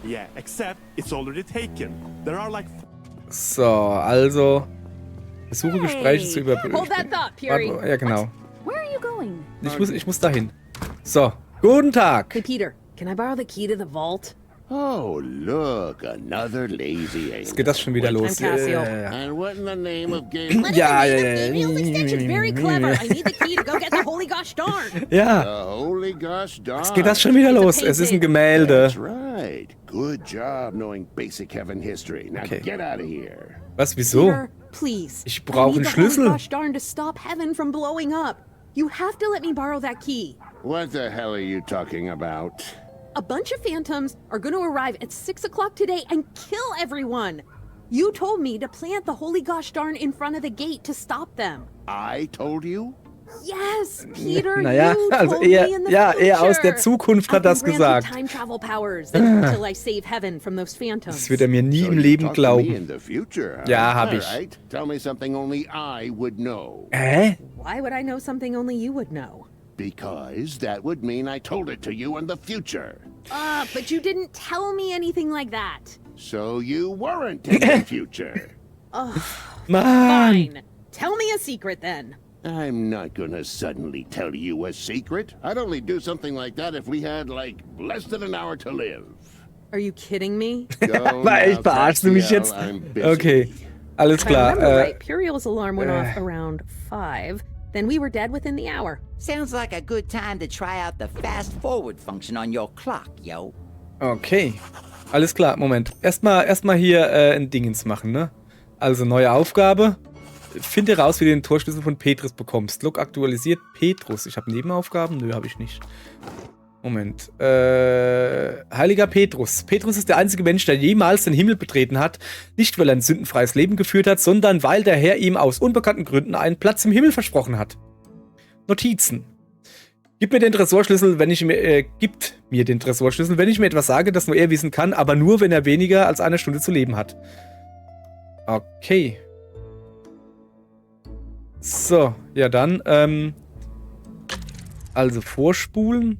Yeah, except it's already taken. There are like So, also. Versuche Gespräche zu überprüfen. Hold that thought, Piri. Warte, ja, genau. Where are you going? Ich muss, ich muss dahin. So, guten Tag. Hey, Peter, can I borrow the key to the vault? Oh, look, another lazy angel. Jetzt geht das schon wieder los. I'm Cassiel. Ja, ja, ja. And what in the name of gay... Ja, ja, ja, ja. Females extension's very clever. I need the key to go get the holy gosh darn. Ja, The holy gosh darn. jetzt geht das schon wieder los. Es ist ein Gemälde. That's right. Good job knowing basic heaven history. Now Okay. Get out of here. Was, wieso? Peter, please. Ich brauch I need einen the Schlüssel. Holy gosh darn to stop heaven from blowing up. You have to let me borrow that key. What the hell are you talking about? A bunch of phantoms are going to arrive at six o'clock today and kill everyone. You told me to plant the holy gosh darn in front of the gate to stop them. I told you? Yes, Peter, Naja, you also told er, me in the ja, future. er aus der Zukunft hat I've been das granted gesagt. Time travel powers until I save heaven from those phantoms. Das wird er mir nie im So you Leben talked to me glauben. In the future, huh? Ja, hab All ich. Right. Tell me something only I would know. Hä? Why would I know something only you would know? Because that would mean I told it to you in the future. Uh, but you didn't tell me anything like that. So you weren't in the future. Mann. Fine. Tell me a secret then. I'm not gonna suddenly tell you a secret. I'd only do something like that if we had, like, less than an hour to live. Are you kidding me? Go War echt, now, verarschst du mich Cassiel, jetzt? I'm busy. Okay, alles If I klar. remember Äh, right, Puriel's alarm went off around five. Then we were dead within the hour. Sounds like a good time to try out the fast forward function on your clock, yo. Okay. Alles klar, Moment. Erstmal erstmal hier äh, ein Dingens machen, ne? Also neue Aufgabe. Finde raus, wie du den Torschlüssel von Petrus bekommst. Log aktualisiert. Petrus. Ich habe Nebenaufgaben? Nö, habe ich nicht. Moment. Äh, heiliger Petrus. Petrus ist der einzige Mensch, der jemals den Himmel betreten hat. Nicht, weil er ein sündenfreies Leben geführt hat, sondern weil der Herr ihm aus unbekannten Gründen einen Platz im Himmel versprochen hat. Notizen. Gib mir den Tresorschlüssel, wenn ich mir, äh, gibt mir den Tresorschlüssel, wenn ich mir etwas sage, das nur er wissen kann, aber nur, wenn er weniger als eine Stunde zu leben hat. Okay. So, ja dann, ähm, also vorspulen.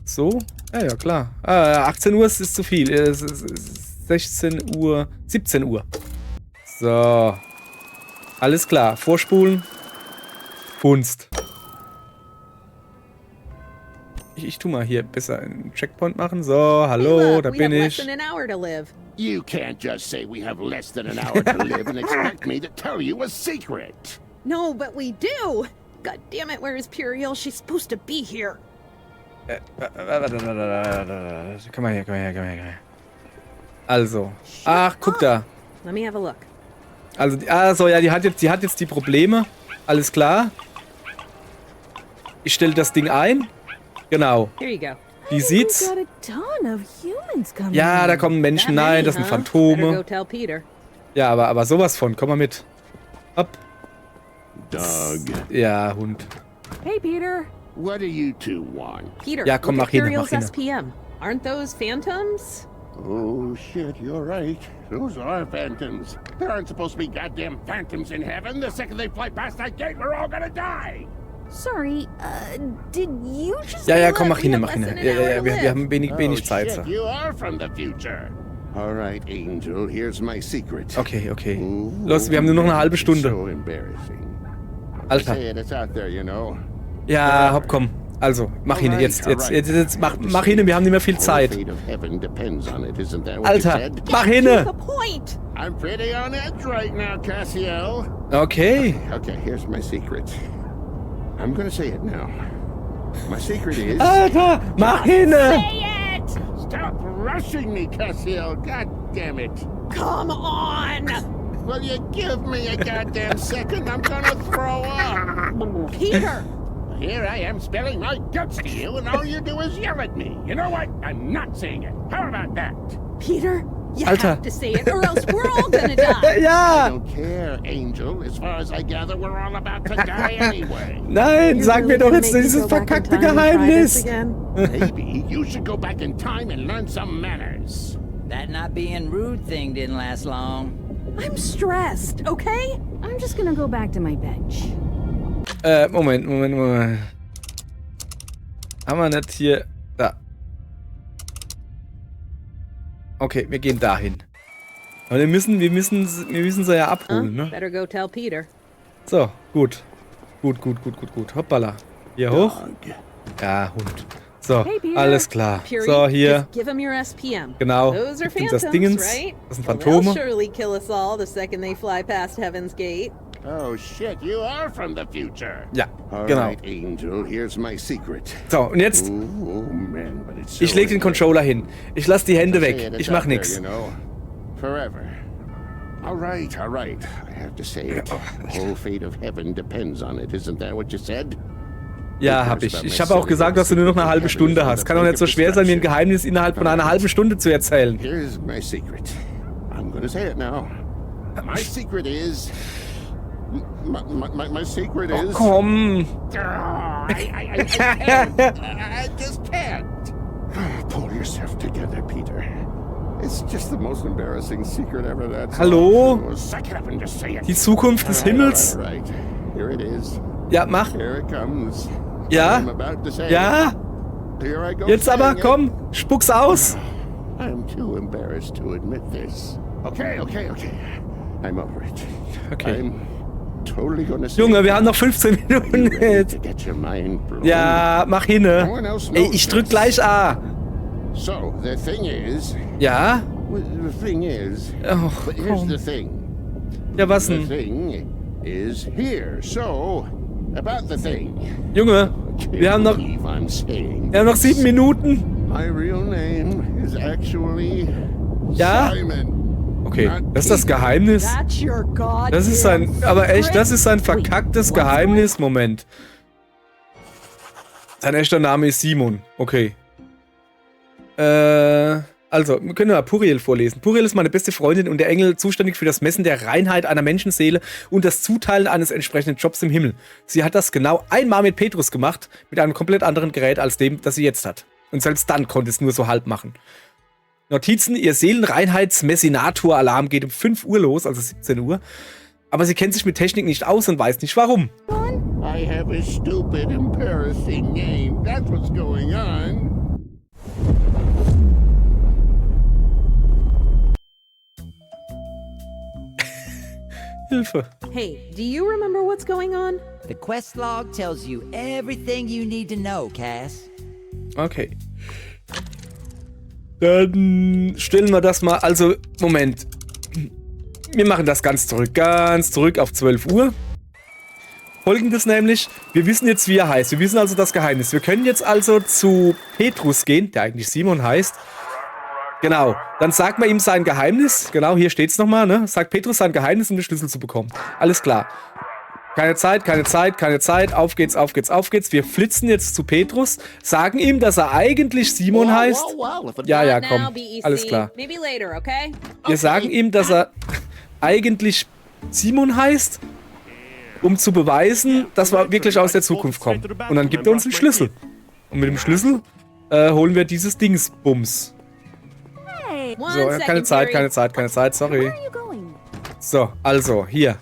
So, ja, ja, klar. Ah, achtzehn Uhr ist, ist zu viel. Äh, es ist- es ist sechzehn Uhr, siebzehn Uhr. So. Alles klar, vorspulen. Kunst. Ich, ich tu mal hier besser einen Checkpoint machen. So, hallo, Hey, look, da we bin have less ich. Than an hour to live. You can't just say we have less than an hour to live and expect me to tell you a secret. No, but we do. God damn it, where is Puriel? She's supposed to be here. Komm mal her, komm mal her, komm mal her, komm mal her. Also. Ach, guck da. Let me have a look. Also, die, ah, so, ja, die hat jetzt, die hat jetzt die Probleme. Alles klar. Ich stell das Ding ein. Genau. Here you go. Die sieht's. Got a ton of humans coming. Ja, da kommen Menschen. That Nein, many, das sind huh? Phantome. Better go tell Peter. Ja, aber, aber sowas von. Komm mal mit. Hopp. Doug. Ja, Hund. Hey, Peter. What do you two want? Peter, Ja, komm, look mach at hin, Curiel's mach hin. S P M. Aren't those phantoms? Oh, shit, you're right. Those are phantoms. There aren't supposed to be goddamn phantoms in heaven. The second they fly past that gate, we're all gonna die. Sorry, uh, did you just Ja, ja, yell komm, at mach hin, have mach less hin. than an Ja, ja, hour ja, to wir, wir live. haben wenig, Oh, wenig Zeit. Shit, So. You are from the future. All right, Angel, here's my secret. Okay, okay. Ooh, Los, wir haben nur noch eine halbe man, it's Stunde. So embarrassing. Alter. Say it, it's out there, you know. Ja, hopp, komm. Also, mach hin, jetzt, jetzt, jetzt, jetzt, mach, mach hin, wir haben nicht mehr viel Zeit. The whole fate of heaven depends on it, isn't that what you Alter, said? mach To hin. The point. I'm pretty on edge right now, Cassiel. Okay. Okay, here's my secret. I'm gonna say it now. My secret is. Alter, mach hin. Say it. Stop rushing me, Cassiel. God damn it. Come on. Will you give me a goddamn second? I'm gonna throw up. Peter. Here I am spilling my guts to you, and all you do is yell at me. You know what? I'm not saying it. How about that? Peter, you Alter. Have to say it, or else we're all gonna die. I Ja. Don't care, Angel. As far as I gather, we're all about to die anyway. Nein, sag mir doch jetzt dieses verkackte Geheimnis. Maybe you should go back in time and learn some manners. That not being rude thing didn't last long. I'm stressed, okay? I'm just gonna go back to my bench. Äh, Moment, Moment, Moment. Haben wir nicht hier. Da. Okay, wir gehen dahin. Aber wir müssen, wir müssen, wir müssen sie ja abholen, ne? Better go tell Peter. So, gut. Gut, gut, gut, gut, gut. Hoppala. Hier hoch. Ja, Hund. So, Hey, Peter. Alles klar. Puri, So, hier. Just give him your S P M. Genau. Those are Gib ihm das phantoms, Dingens. Right? Das sind Well, Phantome. They'll surely kill us all the second they fly past Heaven's Gate. Oh shit, you are from the future. Ja, All genau. Right, Angel, here's my secret. So, und jetzt, Oh man, but it's so ich leg den easy. Controller hin. Ich lass die Hände Say weg. it, it's Ich mach out there, nix. You know, forever. All right, all right. I have to say it. The whole fate of heaven depends on it. Isn't that what you said? Ja, hab ich. Ich hab auch gesagt, dass du nur noch eine halbe Stunde hast. Kann doch nicht so schwer sein, mir ein Geheimnis innerhalb von einer halben Stunde zu erzählen. Here's my secret. I'm gonna say it now. My secret is. My, my, my, my secret Oh, is. komm. Ah, I, I, I, I can't. I just can't. Pull yourself together, Peter. It's just the most embarrassing secret ever. That's Hallo? All. So suck it up and just say it. Die Zukunft des All right, Himmels. all right, all right. Here it is. Ja, mach. Here it comes. Ja? I'm about to say Ja? It. Here I go. Jetzt aber, Saying it. Komm. Spuck's aus. I'm too embarrassed to admit this. Okay, okay, okay. I'm over it. Okay. I'm totally gonna say Junge, it. Wir haben noch fünfzehn Minuten You ready jetzt. To get your mind blown. Ja, mach hin. No one else Ey, knows ich drück this. Gleich A. So, the thing is, Ja? the thing is, Oh, but here's komm. The thing. Ja, was The denn? Thing is here. So, about the thing. Junge, wir haben noch, Believe I'm saying wir haben noch sieben this. Minuten. My real name is actually Ja? Simon. Okay, Not das ist das Peter. Geheimnis. That's your god. Das ist sein, aber echt, das ist sein verkacktes Geheimnis. Moment. Sein echter Name ist Simon. Okay. Äh, also, wir können mal Puriel vorlesen. Puriel ist meine beste Freundin und der Engel, zuständig für das Messen der Reinheit einer Menschenseele und das Zuteilen eines entsprechenden Jobs im Himmel. Sie hat das genau einmal mit Petrus gemacht, mit einem komplett anderen Gerät als dem, das sie jetzt hat. Und selbst dann konnte es nur so halb machen. Notizen: Ihr Seelenreinheitsmessinator-Alarm geht um fünf Uhr los, also siebzehn Uhr. Aber sie kennt sich mit Technik nicht aus und weiß nicht warum. I have a stupid, embarrassing name. That's what's going on. Hilfe. Hey, do you remember what's going on? The quest log tells you everything you need to know, Cass. Okay. Dann stellen wir das mal. Also, Moment. Wir machen das ganz zurück. Ganz zurück auf zwölf Uhr. Folgendes nämlich. Wir wissen jetzt, wie er heißt. Wir wissen also das Geheimnis. Wir können jetzt also zu Petrus gehen, der eigentlich Simon heißt. Genau. Dann sagt man ihm sein Geheimnis. Genau, hier steht's nochmal, ne? Sagt Petrus sein Geheimnis, um den Schlüssel zu bekommen. Alles klar. Keine Zeit, keine Zeit, keine Zeit. Auf geht's, auf geht's, auf geht's. Wir flitzen jetzt zu Petrus, sagen ihm, dass er eigentlich Simon heißt. Ja, ja, komm. Alles klar. Wir sagen ihm, dass er eigentlich Simon heißt, um zu beweisen, dass wir wirklich aus der Zukunft kommen. Und dann gibt er uns einen Schlüssel. Und mit dem Schlüssel äh, holen wir dieses Dingsbums. Hey. So, keine Zeit, keine Zeit, keine Zeit, sorry. Where are you going? So, also, hier.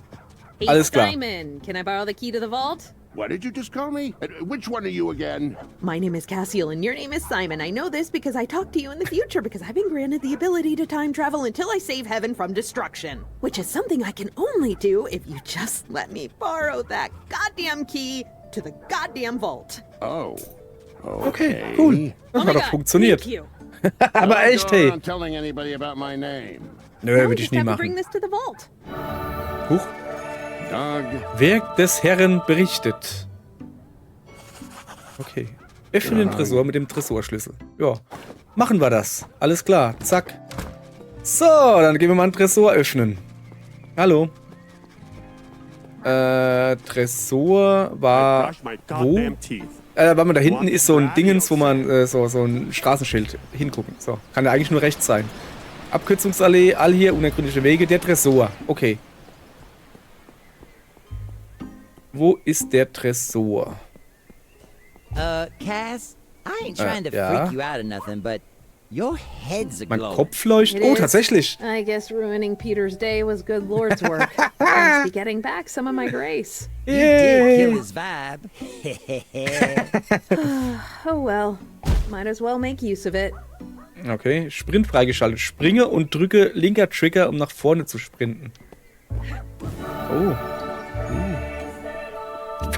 Alles klar. Simon, can I borrow the key to the vault? What did you just call me? Uh, which one are you again? My name is Cassiel, and your name is Simon. I know this because I talk to you in the future because I've been granted the ability to time travel until I save heaven from destruction, which is something I can only do if you just let me borrow that goddamn key to the goddamn vault. Oh. Okay, cool. Das hat doch funktioniert. Thank you. Aber echt, hey. Not telling anybody about my name. Nö, würde ich Just nie have to bring machen. This to the vault. Huch. Doug. Werk des Herrn berichtet. Okay. Öffne den Tresor mit dem Tresorschlüssel. Ja. Machen wir das. Alles klar. Zack. So, dann gehen wir mal einen Tresor öffnen. Hallo. Äh, Tresor war. Brush my Wo? Goddamn teeth. Äh, warte mal, da hinten ist so ein Dingens, wo man äh, so, so ein Straßenschild hingucken. So, kann ja eigentlich nur rechts sein. Abkürzungsallee, all hier unergründliche Wege, der Tresor. Okay. Wo ist der Tresor? Uh, Cass, I ain't trying to yeah? freak you out or nothing, but your head's Mein aglow. Kopf leuchtet. It Oh, is. Tatsächlich. I guess ruining Peter's day was good Lord's work. I must be getting back some of my grace. You did kill Yay. His vibe. Oh well, might as well make use of it. Okay, Sprint freigeschaltet. Springe und drücke linker Trigger, um nach vorne zu sprinten. Oh. Hm.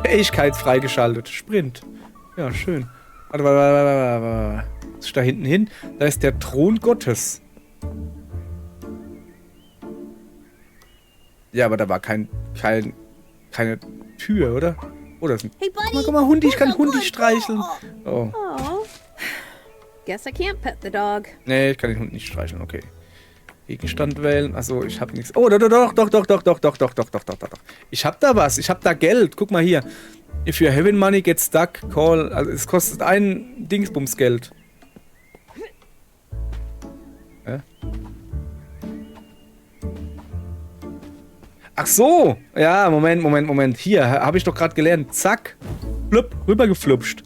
Fähigkeit freigeschaltet. Sprint. Ja, schön. Warte, warte, warte, warte, warte. Muss ich da hinten hin? Da ist der Thron Gottes. Ja, aber da war kein, kein, keine Tür, oder? Oder ist ein. Hey, buddy. Guck mal, guck mal, Hundi, ich kann Hundi streicheln. Oh. Oh. Guess I can't pet the dog. Nee, ich kann den Hund nicht streicheln, okay. Gegenstand wählen, also ich hab nichts. Oh, doch, doch, doch. Ich hab da was, ich hab da Geld. Guck mal hier. If your heaven money gets stuck, call. Also es kostet ein Dingsbums Geld. Hä? Ach so! Ja, Moment, Moment, Moment. Hier, ha- hab ich doch grad gelernt. Zack. Blub, rübergeflupscht.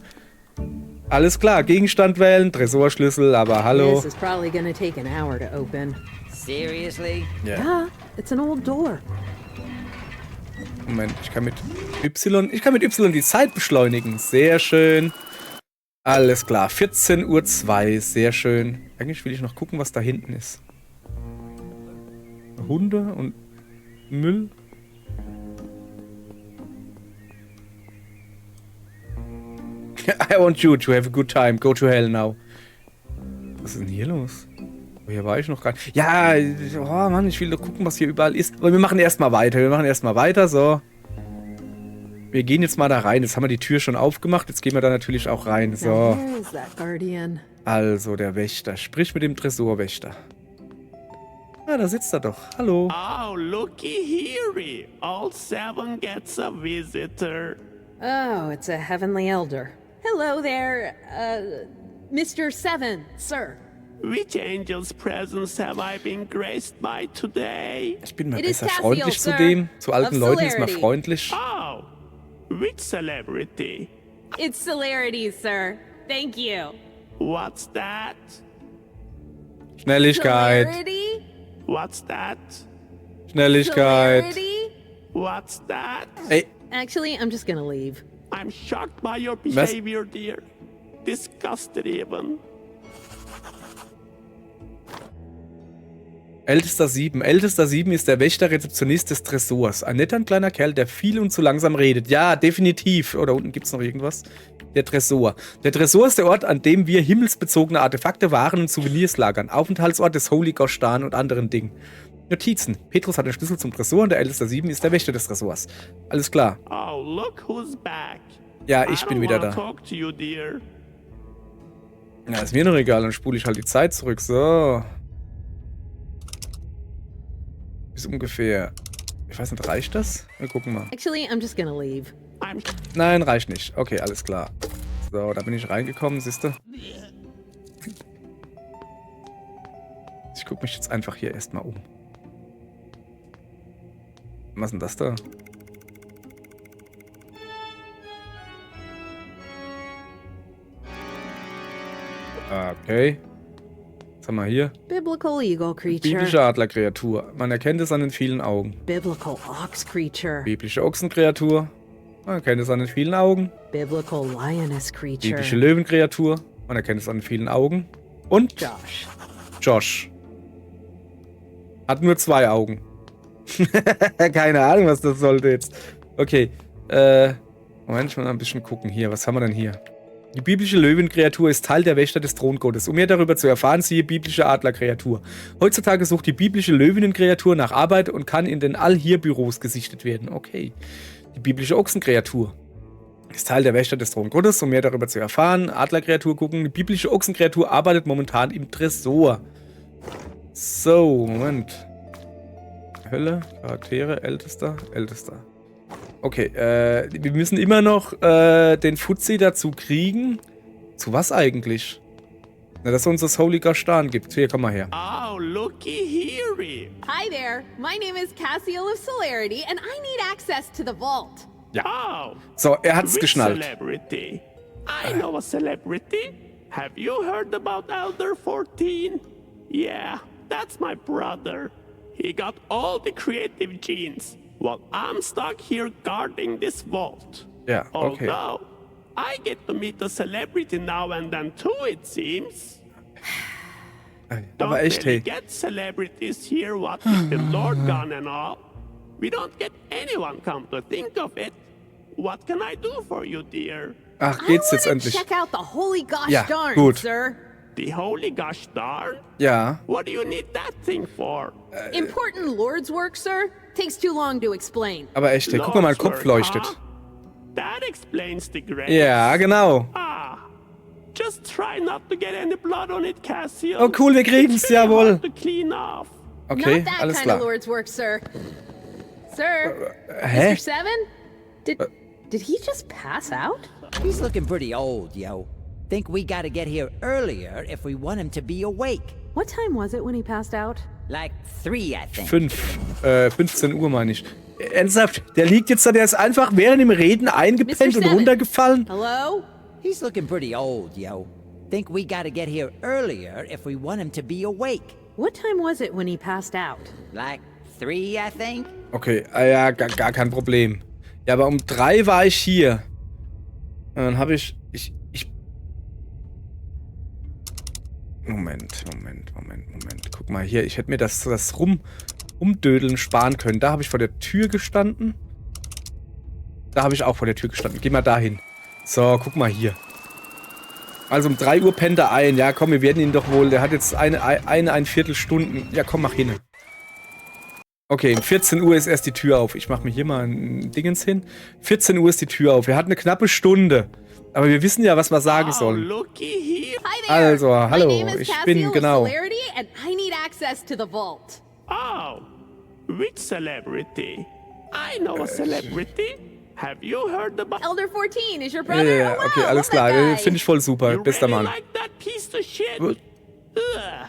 Alles klar, Gegenstand wählen, Tresorschlüssel, aber hallo. This is probably gonna take an hour to open. Seriously? Ja. Yeah, it's an old door. Moment, ich kann mit Y, ich kann mit Y die Zeit beschleunigen. Sehr schön. Alles klar, vierzehn Uhr zwei, sehr schön. Eigentlich will ich noch gucken, was da hinten ist. Hunde und Müll. I want you to have a good time. Go to hell now. Was ist denn hier los? Oh, hier war ich noch gar nicht. Ja, oh Mann, ich will doch gucken, was hier überall ist. Aber wir machen erstmal weiter. Wir machen erstmal weiter, so. Wir gehen jetzt mal da rein. Jetzt haben wir die Tür schon aufgemacht. Jetzt gehen wir da natürlich auch rein. So. Now, where is that guardian? Also, der Wächter. Sprich mit dem Tresorwächter. Ah, da sitzt er doch. Hallo. Oh, looky here. All seven gets a visitor. Oh, it's a heavenly elder. Hello there, uh, Mister Seven, sir. Which angel's presence have I been graced by today? Ich bin mal It is besser Cassiel, freundlich zu sir. Dem. Zu alten Of Leuten ist man Celerity. Freundlich. Oh, which celebrity? It's Celerity, sir. Thank you. What's that? Schnelligkeit. Celerity? What's that? Schnelligkeit. Celerity? What's that? Ey, Actually, I'm just gonna leave. I'm shocked by your Was? Behavior, dear. Disgusted even. Ältester sieben. Ältester sieben ist der Wächter, Rezeptionist des Tresors. Ein netter und kleiner Kerl, der viel und zu langsam redet. Ja, definitiv. Oh, da unten gibt's noch irgendwas. Der Tresor. Der Tresor ist der Ort, an dem wir himmelsbezogene Artefakte, Waren und Souvenirs lagern. Aufenthaltsort des Holy Gosh Darn und anderen Dingen. Notizen. Petrus hat den Schlüssel zum Tresor und der Ältester sieben ist der Wächter des Tresors. Alles klar. Oh, look who's back. Ja, ich I bin don't wieder wanna da. Talk to you, dear. Ja, is mir noch egal, dann spul ich halt die Zeit zurück. So. Bis ungefähr. Ich weiß net, reicht das? Wir gucken mal. Actually, I'm just gonna leave. Nein, reicht nicht. Okay, alles klar. So, da bin ich reingekommen, siehste. Ich guck mich jetzt einfach hier erstmal um. Was is denn das da? Okay. Was haben wir hier? Biblical eagle creature. Biblische Adlerkreatur. Man erkennt es an den vielen Augen. Biblical ox creature. Biblische Ochsenkreatur. Man erkennt es an den vielen Augen. Biblical lioness creature. Biblische Löwenkreatur. Man erkennt es an den vielen Augen. Und Josh. Josh. Hat nur zwei Augen. Keine Ahnung, was das sollte jetzt. Okay. Äh, Moment, ich muss mal ein bisschen gucken hier. Was haben wir denn hier? Die biblische Löwenkreatur ist Teil der Wächter des Throngottes. Um mehr darüber zu erfahren, siehe biblische Adlerkreatur. Heutzutage sucht die biblische Löwenkreatur nach Arbeit und kann in den Alhir-Büros gesichtet werden. Okay. Die biblische Ochsenkreatur ist Teil der Wächter des Throngottes. Um mehr darüber zu erfahren, Adlerkreatur gucken. Die biblische Ochsenkreatur arbeitet momentan im Tresor. So, Moment. Hölle, Charaktere, Ältester, Ältester. Okay, äh, wir müssen immer noch äh, den Fuzzi dazu kriegen. Zu was eigentlich? Na, dass er uns das Holy Gosh Darn gibt. Hier, komm mal her. Oh, looky here. Hi there. My name is Cassiel of Celerity, and I need access to the vault. Oh, So, er hat's which geschnallt. Celebrity? I know a celebrity. Have you heard about Elder fourteen? Yeah, that's my brother. He got all the creative genes, while I'm stuck here guarding this vault. Ja, okay. Although, I get to meet a celebrity now and then too, it seems. Aber Don't echt, really hey. Get celebrities here, what with the Lord gone and all. We don't get anyone, come to think of it. What can I do for you, dear? Ach, geht's I jetzt wanna endlich? Check out the holy gosh Ja, darn, gut. Sir. The holy gosh darn? Ja. What do you need that thing for? Important Lord's work, sir. Takes too long to explain. Aber echt, hey, guck mal, mein Kopf Lord's work, leuchtet. Huh? That explains the grace. Ja, genau. Ah, just try not to get any blood on it, Cassiel. Oh, cool, wir kriegen's, It's really jawohl. Hard to clean off. Okay, Not that alles kind klar. Of Lord's work, sir. Sir, Hä? Mister Seven, did did he just pass out? He's looking pretty old, yo. Think we gotta get here earlier if we want him to be awake. What time was it when he passed out? Like three, I think. Fünf, äh, fünfzehn Uhr meine ich. Ernsthaft, der liegt jetzt da, der ist einfach während dem Reden eingepennt und Seven. Runtergefallen. Hello? He's looking pretty old, yo. Think we gotta get here earlier if we want him to be awake. What time was it when he passed out? Like three, I think. Okay, ah, ja, gar, gar kein Problem. Ja, aber um drei war ich hier. Und dann hab ich, ich, ich. Moment, Moment, Moment, Moment. Guck mal hier, ich hätte mir das, das Rum, Rumdödeln sparen können. Da habe ich vor der Tür gestanden. Da habe ich auch vor der Tür gestanden. Geh mal dahin. So, guck mal hier. Also um drei Uhr pennt er ein. Ja, komm, wir werden ihn doch wohl. Der hat jetzt eine, eine, ein Viertelstunden. Ja, komm, mach hin. Okay, um vierzehn Uhr ist erst die Tür auf. Ich mach mir hier mal ein Dingens hin. Vierzehn Uhr ist die Tür auf. Er hat eine knappe Stunde. Aber wir wissen ja, was wir sagen Oh, sollen. Looky here. Hi there. Also, hallo, My name is ich bin, Cassiel of genau. Celerity, and I need access to the vault. Oh, which celebrity? I know a celebrity. Have you heard about Elder fourteen is your Ja, brother? ja, Oh, okay, wow, alles love that klar. guy. Finde ich voll super. You Bester really Mann. Like that piece of shit? What? Ugh.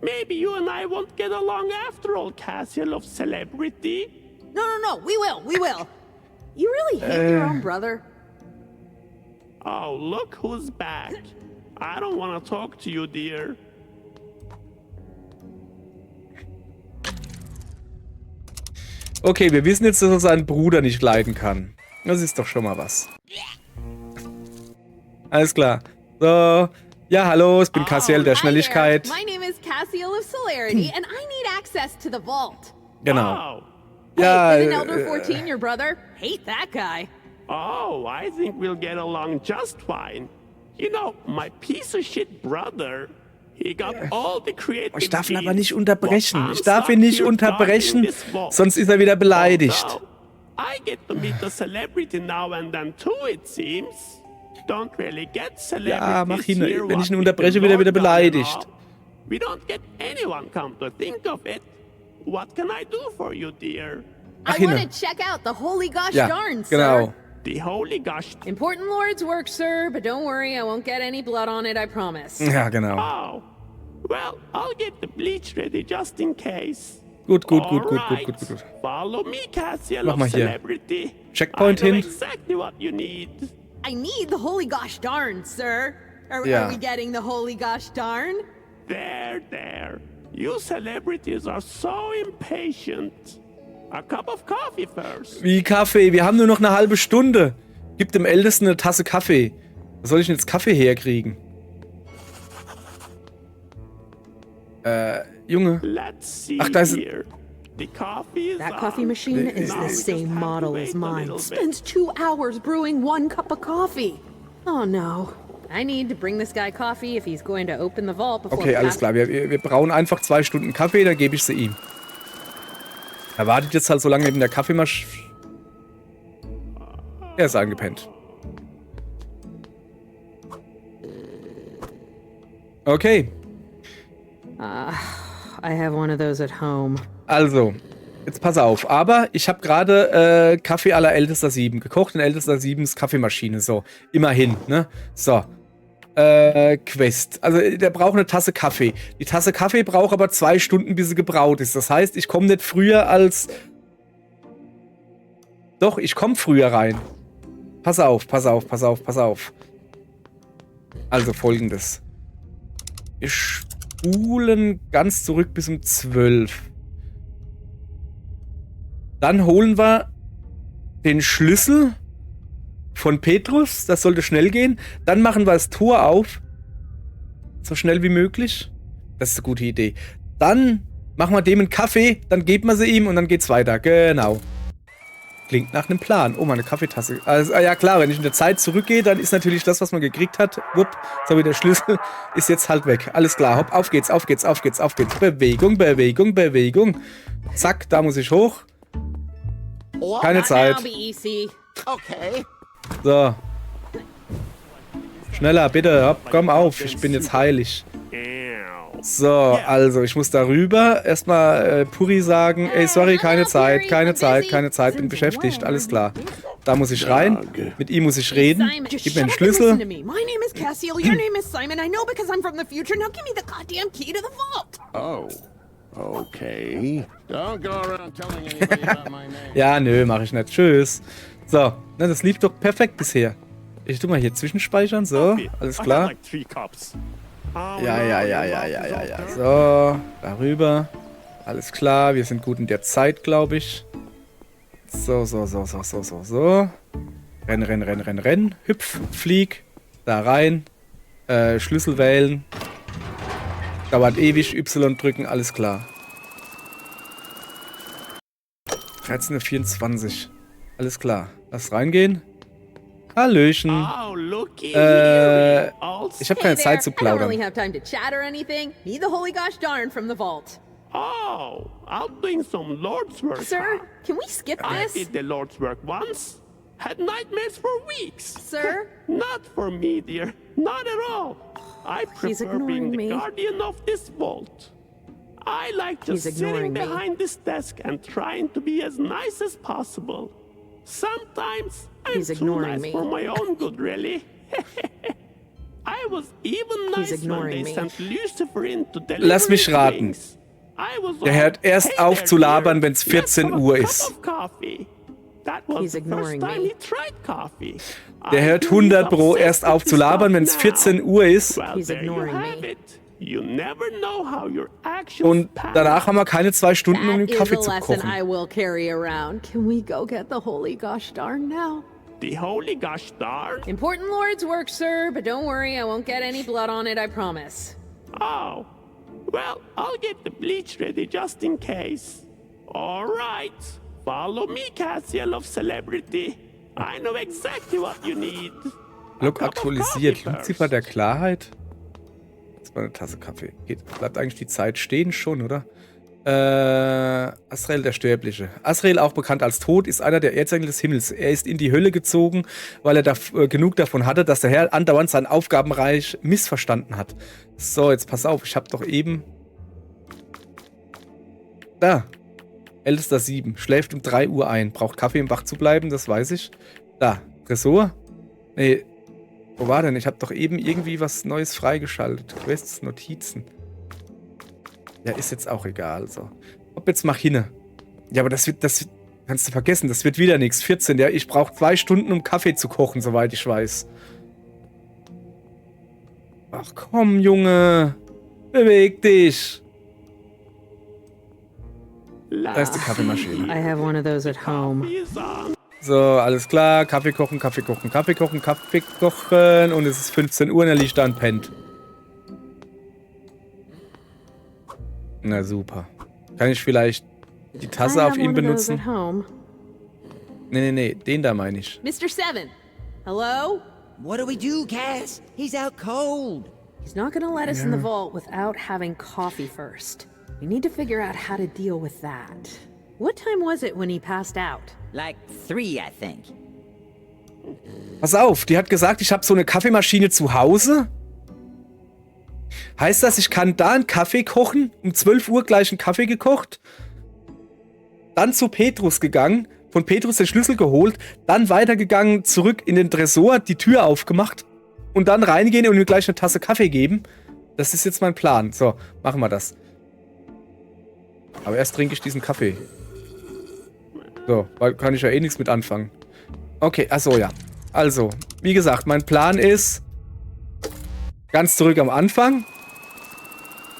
Maybe you and I won't get along after all, Cassiel of Celebrity. No, no, no. We will. We will. You really hate your Uh. own brother. Oh, look who's back. I don't want to talk to you, dear. Okay, wir wissen jetzt, dass er seinen Bruder nicht leiden kann. Das ist doch schon mal was. Alles klar. So. Ja, hallo, ich bin Cassiel der Hi Schnelligkeit. There. My name is Cassiel of Celerity, and I need access to the vault. Genau. Oh, Ja, Hey, isn't Elder äh, fourteen your brother? Hate that guy. Oh, I think we'll get along just fine. You know, my piece of shit brother, he got all the creative Ich darf ihn aber genes, nicht unterbrechen. while I'm Ich darf stuck ihn nicht here unterbrechen, guarding this vault. sonst ist er wieder beleidigt. Although, I get to meet a celebrity now and then too, it seems. Don't really get Ja, mach celebrities hin. Here Wenn ich what ihn we unterbreche, do wird er in wieder London, beleidigt. no? We don't get anyone, come to think of it. What can I do for you, dear? Ach, I want hin. to check out the holy gosh Ja, darn, genau. Sir. The holy gosh. Important lords work, sir, but don't worry, I won't get any blood on it, I promise. Ja, genau. Oh, well, I'll get the bleach ready just in case. Gut, gut, gut, gut, gut, Alright. gut, gut, gut. Follow me, Cassiel Mach of mal hier. Celebrity. Checkpoint I know hin. Exactly what you need. I need the holy gosh darn, sir. Are, Yeah. are we getting the holy gosh darn? There, there. You celebrities are so impatient. A cup of coffee first. Wie Kaffee? Wir haben nur noch eine halbe Stunde. Gib dem Ältesten eine Tasse Kaffee. Wo soll ich denn jetzt Kaffee herkriegen? Äh, Junge. Let's see Ach, da ist ein here. The coffee is That coffee on. machine Äh, is Now the we just same have to model wait as a mine. little bit. Spends two hours brewing one cup of coffee. Oh no. I need to bring this guy coffee if he's going to open the vault before Okay, alles klar. Wir, wir, wir brauchen einfach zwei Stunden Kaffee, dann gebe ich sie ihm. Er wartet jetzt halt so lange neben der Kaffeemaschine. Er ist eingepennt. Okay. Uh, I have one of those at home. Also, jetzt pass auf. Aber ich habe gerade äh, Kaffee à la Ältester sieben gekocht. In Ältester siebens Kaffeemaschine. So, immerhin, ne? So. Äh, Quest. Also, der braucht eine Tasse Kaffee. Die Tasse Kaffee braucht aber zwei Stunden, bis sie gebraut ist. Das heißt, ich komme nicht früher als. Doch, ich komme früher rein. Pass auf, pass auf, pass auf, pass auf. Also folgendes. Wir spulen ganz zurück bis um zwölf. Dann holen wir den Schlüssel von Petrus. Das sollte schnell gehen. Dann machen wir das Tor auf. So schnell wie möglich. Das ist eine gute Idee. Dann machen wir dem einen Kaffee, dann geben wir sie ihm und dann geht's weiter. Genau. Klingt nach einem Plan. Oh, meine Kaffeetasse. Also, ah, ja klar, wenn ich in der Zeit zurückgehe, dann ist natürlich das, was man gekriegt hat, wupp, so wie der Schlüssel, ist jetzt halt weg. Alles klar, hopp, auf geht's, auf geht's, auf geht's, auf geht's. Bewegung, Bewegung, Bewegung. Zack, da muss ich hoch. Keine Zeit. Be easy. Okay. So. Schneller, bitte. Hopp, komm auf. Ich bin jetzt heilig. So, also, ich muss da rüber. Erstmal äh, Puri sagen, ey, sorry, keine Zeit, keine Zeit, keine Zeit, bin beschäftigt, alles klar. Da muss ich rein, mit ihm muss ich reden. Gib mir einen Schlüssel. My name is Cassiel. Your name is Simon. I know because I'm from the future. Now give me the goddamn key to the vault. Oh, okay. Don't go around telling anybody about my name. Ja, nö, mach ich nicht. Tschüss. So, ne, das lief doch perfekt bisher. Ich tu mal hier zwischenspeichern, so, alles klar. Like three cups. Ja, ja, ja, ja, ja, ja, ja. So, darüber. Alles klar, wir sind gut in der Zeit, glaube ich. So, so, so, so, so, so, so. Renn, renn, renn, renn, renn. Hüpf, flieg. Da rein. Äh, Schlüssel wählen. Dauert ewig, Y drücken, alles klar. dreizehn Uhr vierundzwanzig. Alles klar. Lass reingehen. Hallöchen. Oh, looky Äh, here. All ich habe keine Zeit zu I don't really plaudern. Have time to chat or anything. Need the holy gosh darn from the vault. Oh, out doing some Lord's work. Sir, Huh? Can we skip I this? Did the Lord's work once. Had nightmares for weeks. Sir? Not for me, dear. Not at all. I He's prefer being ignoring the me. Guardian of this vault. I like just He's sitting ignoring me. Behind this desk and trying to be as nice as possible. Sometimes I'm He's too ignoring nice me. For my own good, really. I was even nice when ignoring they me. Sent Lucifer in to deliver Lass mich his raten. Wings. I was Der all, hört erst "Hey auf there, zu labern, dear. Wenn's Let's have a vierzehn Uhr cup ist. Of coffee." That was He's the first ignoring time me. He tried coffee. Der hört hundert Pro erst auf zu labern, wenn's vierzehn Uhr ist. Well, He's there you ignoring have me. It. You never know how your actions Und pan danach haben wir keine zwei Stunden, um That den is Kaffee a zu lesson kochen. I will carry around. Can we go get the holy gosh darn now? The holy gosh darn. Important Lord's work, sir, but don't worry, I won't get any blood on it, I promise. Oh, well, I'll get the bleach ready just in case. All right, follow me, Cassiel of Celebrity. I know exactly what you need. Log aktualisiert. Lucifer der Klarheit. Jetzt mal eine Tasse Kaffee. Geht, bleibt eigentlich die Zeit stehen schon, oder? Äh, Azrael der Sterbliche. Azrael, auch bekannt als Tod, ist einer der Erzengel des Himmels. Er ist in die Hölle gezogen, weil er da, äh, genug davon hatte, dass der Herr andauernd seinen Aufgabenbereich missverstanden hat. So, jetzt pass auf, ich hab doch eben. Da. Ältester sieben. Schläft um drei Uhr ein. Braucht Kaffee, um wach zu bleiben, das weiß ich. Da. Tresor? Nee. Wo war denn? Ich hab doch eben irgendwie was Neues freigeschaltet. Quests, Notizen. Ja, ist jetzt auch egal, so. Hopp, jetzt mach hinne. Ja, aber das wird, das wird, kannst du vergessen, das wird wieder nix. Vierzehn, ja, ich brauch zwei Stunden, um Kaffee zu kochen, soweit ich weiß. Ach komm, Junge. Beweg dich. Da ist die Kaffeemaschine. I have one of those at home. So, alles klar. Kaffee kochen, Kaffee kochen, Kaffee kochen, Kaffee kochen. Und es ist fünfzehn Uhr und er liegt da und pennt. Na super. Kann ich vielleicht die Tasse auf ihn benutzen? Nee, nee, nee, den da meine ich. Mister Seven, hello? What do we do, Cass? He's out cold. He's not gonna let us in the vault without having coffee first. We need to figure out how to deal with that. What time was it when he passed out? Like three, I think. Pass auf, die hat gesagt, ich hab so eine Kaffeemaschine zu Hause. Heißt das, ich kann da einen Kaffee kochen? Um zwölf Uhr gleich einen Kaffee gekocht? Dann zu Petrus gegangen, von Petrus den Schlüssel geholt, dann weitergegangen, zurück in den Tresor, die Tür aufgemacht und dann reingehen und ihm gleich eine Tasse Kaffee geben. Das ist jetzt mein Plan. So, machen wir das. Aber erst trinke ich diesen Kaffee. So, weil kann ich ja eh nichts mit anfangen. Okay, ach so, ja. Also, wie gesagt, mein Plan ist ganz zurück am Anfang.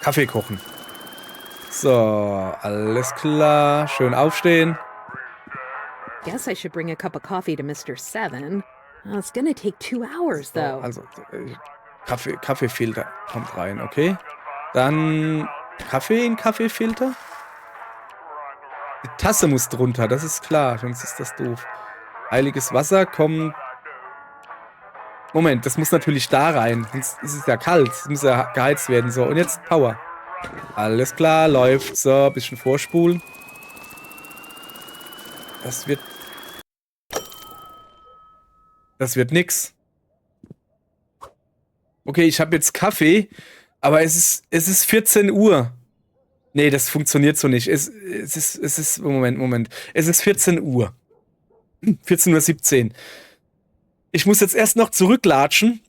Kaffee kochen. So, alles klar. Schön aufstehen. Guess I should bring a cup of coffee to Mister Seven. Well, it's gonna take two hours, though. Also, äh, Kaffee, Kaffeefilter kommt rein, okay. Dann Kaffee in Kaffeefilter. Die Tasse muss drunter, das ist klar, sonst ist das doof. Heiliges Wasser kommt. Moment, das muss natürlich da rein, sonst ist es ja kalt, es muss ja geheizt werden. So, und jetzt Power. Alles klar, läuft. So, bisschen vorspulen. Das wird Das wird nix. Okay, ich hab jetzt Kaffee, aber es ist, es ist vierzehn Uhr. Nee, das funktioniert so nicht. Es, es ist, es ist, Moment, Moment. Es ist vierzehn Uhr. Vierzehn Uhr siebzehn. Ich muss jetzt erst noch zurücklatschen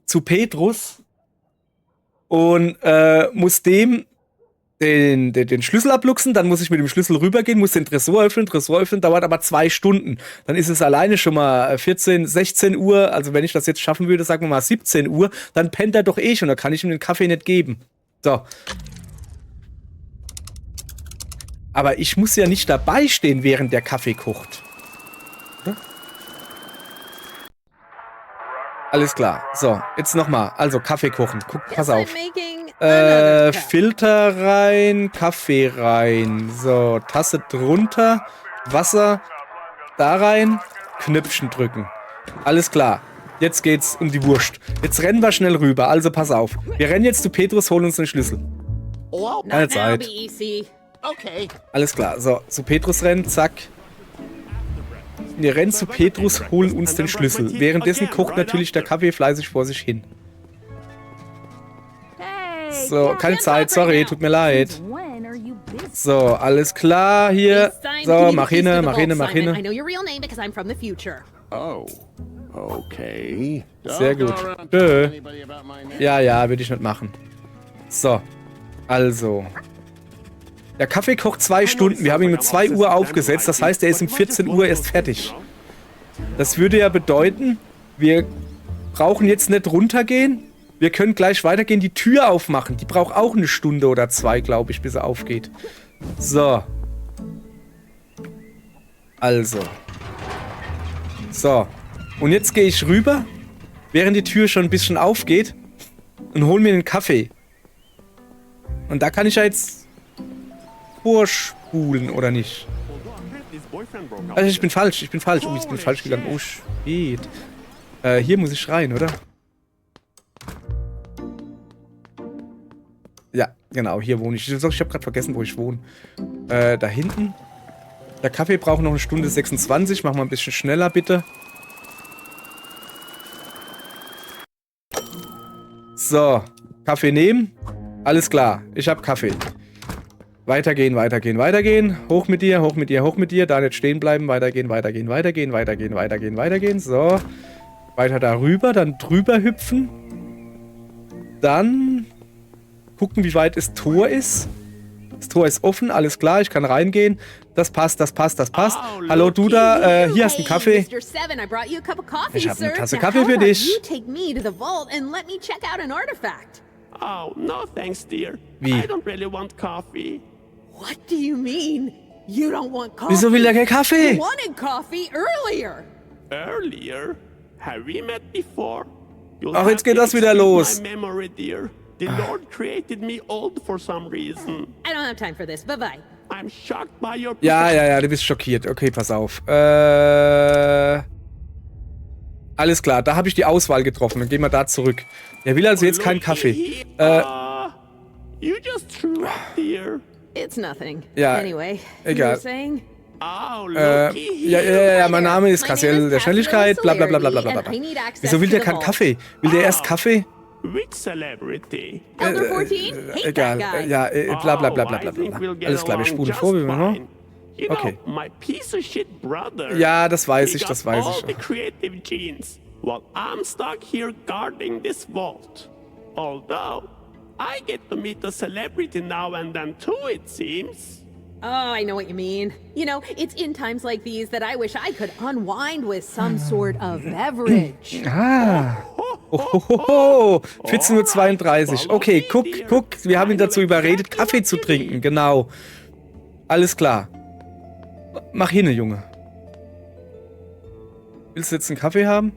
zu Petrus und, äh, muss dem den, den, den Schlüssel abluchsen, dann muss ich mit dem Schlüssel rübergehen, muss den Tresor öffnen, Tresor öffnen, dauert aber zwei Stunden. Dann ist es alleine schon mal, äh, vierzehn, sechzehn Uhr, also wenn ich das jetzt schaffen würde, sagen wir mal siebzehn Uhr, dann pennt er doch eh schon, da kann ich ihm den Kaffee nicht geben. So. Aber ich muss ja nicht dabei stehen, während der Kaffee kocht. Oder? Alles klar. So, jetzt nochmal. Also Kaffee kochen. Guck, pass auf. Äh, Filter rein, Kaffee rein. So, Tasse drunter, Wasser da rein, Knöpfchen drücken. Alles klar. Jetzt geht's um die Wurst. Jetzt rennen wir schnell rüber. Also pass auf. Wir rennen jetzt zu Petrus, holen uns den Schlüssel. Keine Zeit. Okay. Alles klar, so, zu Petrus rennen, zack. Wir rennen zu Petrus, holen uns den Schlüssel. Währenddessen kocht natürlich der Kaffee fleißig vor sich hin. So, keine Zeit, sorry, tut mir leid. So, alles klar hier. So, mach hinne, mach hinne, mach hinne. I know your real name because I'm from the future. Oh, okay. Sehr gut. Tschö. Ja, ja, würde ich nicht machen. So, also. Der Kaffee kocht zwei Stunden. Wir haben ihn um zwei Uhr aufgesetzt. Das heißt, er ist um vierzehn Uhr erst fertig. Das würde ja bedeuten, wir brauchen jetzt nicht runtergehen. Wir können gleich weitergehen, die Tür aufmachen. Die braucht auch eine Stunde oder zwei, glaube ich, bis er aufgeht. So. Also. So. Und jetzt gehe ich rüber, während die Tür schon ein bisschen aufgeht, und hol mir den Kaffee. Und da kann ich ja jetzt vorspulen, oder nicht? Also ich bin falsch, ich bin falsch. Oh, ich bin falsch gegangen. Oh, shit. Äh, hier muss ich rein, oder? Ja, Genau, hier wohne ich. Doch, ich hab grad vergessen, wo ich wohne. Äh, da hinten. Der Kaffee braucht noch eine Stunde sechsundzwanzig. Mach mal ein bisschen schneller, bitte. So, Kaffee nehmen. Alles klar, ich hab Kaffee. Weitergehen, weitergehen, weitergehen. Hoch mit dir, hoch mit dir, hoch mit dir. Da nicht stehen bleiben. Weitergehen, weitergehen, weitergehen, weitergehen, weitergehen, weitergehen. So. Weiter darüber, dann drüber hüpfen. Dann gucken, wie weit das Tor ist. Das Tor ist offen, alles klar, ich kann reingehen. Das passt, das passt, das passt. Hallo, du da, äh, hier hast du einen Kaffee. Ich hab eine Tasse Kaffee für dich. You take me to the vault and let me check out an artifact. Oh, no thanks, dear. Wie? I don't really want coffee. What do you mean? You don't want coffee? Wieso will der keinen Kaffee? You wanted coffee earlier. Earlier? Have we met before? You'll Ach, jetzt have geht to das wieder excuse los. My memory, dear. The Lord created me old for some reason. I don't have time for this. Bye bye. I'm shocked by your Ja, ja, ja, du bist schockiert. Okay, pass auf. Äh, alles klar, da habe ich die Auswahl getroffen. Dann gehen wir da zurück. Der will also jetzt keinen Kaffee. Äh, You just threw up, dear. It's nothing. Ja, Anyway, egal. You were saying? Oh, Äh, looky ja, here. ja, ja, mein Name ist My Cassiel name is der Schnelligkeit, bla bla bla bla bla Cassiel bla. O'Leary, and I need access Wieso will to der the keinen vault. Kaffee? Will der erst Kaffee? Which celebrity? Elder fourteen? Hate Egal. that guy. Ja, äh, bla bla bla bla Oh, bla I think bla. we'll get Alles klar, wir along spulen just vor, wie wir machen. Fine. You Okay. Know, my piece of shit brother. Ja, das weiß He ich, das got weiß all ich. The creative genes, while I'm stuck here guarding this vault. Although, I get to meet a celebrity now and then too, it seems. Oh, I know what you mean. You know, it's in times like these that I wish I could unwind with some sort of beverage. Ah. Ohohoho. vierzehn Uhr zweiunddreißig. Okay, guck, guck, wir haben ihn dazu überredet, Kaffee zu trinken. Genau. Alles klar. Mach hin, Junge. Willst du jetzt einen Kaffee haben?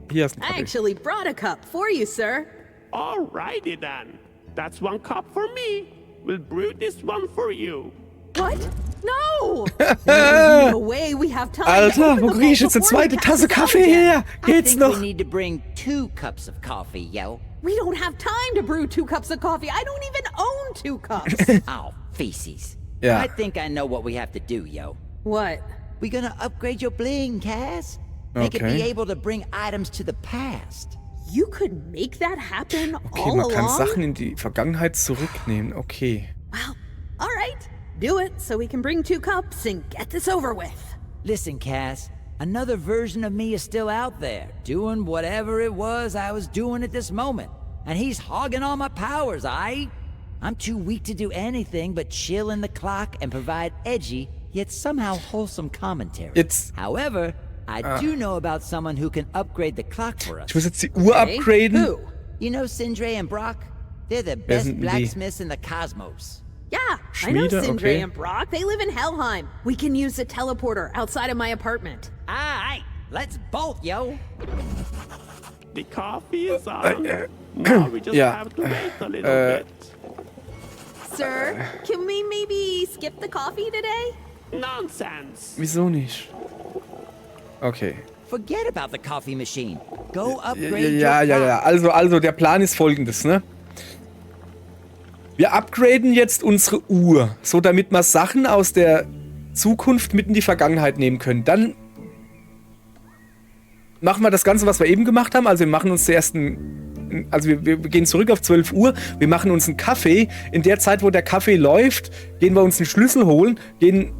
Hier hast du einen I Kaffee. Actually brought a cup for you, sir. Alrighty then. That's one cup for me. We'll brew this one for you. What? No! There's no way we have time to Alter, open wo the krieg ich vault jetzt eine before he zweite Tasse passes out Kaffee again. Her? I Geht's think we noch? Need to bring two cups of coffee, yo. We don't have time to brew two cups of coffee. I don't even own two cups. Oh, feces. Ja. I think I know what we have to do, yo. What? We gonna upgrade your bling, Cass? Make it Okay. Be able to bring items to the past. You could make that happen Okay, all man kann along? Sachen in die Vergangenheit zurücknehmen. Okay. Well, all right. Do it so we can bring two cups and get this over with. Listen, Cass, another version of me is still out there, doing whatever it was I was doing at this moment. And he's hogging all my powers, I. I'm too weak to do anything but chill in the clock and provide edgy, yet somehow wholesome commentary. Jetzt. However, I do know about someone who can upgrade the clock for us. Ich muss jetzt die Uhr upgraden. Who? You know Sindre and Brock? They're the sind best denn die? Blacksmiths in the cosmos. Yeah, I know Schmiede, Sindre okay. And Brock. They live in Helheim. We can use the teleporter outside of my apartment. Alright, let's bolt, yo. The coffee is on. Now we just Ja. Have to wait a little Äh. Bit. Sir, can we maybe skip the coffee today? Nonsense. Wieso nicht? Okay. Forget about the coffee machine. Go Ja, upgrade ja, your ja, clock. ja. Also, also der Plan ist folgendes, ne? Wir upgraden jetzt unsere Uhr, so damit wir Sachen aus der Zukunft mit in die Vergangenheit nehmen können. Dann machen wir das Ganze, was wir eben gemacht haben. Also wir machen uns zuerst ein, also wir, wir gehen zurück auf zwölf Uhr, wir machen uns einen Kaffee. In der Zeit, wo der Kaffee läuft, gehen wir uns einen Schlüssel holen, gehen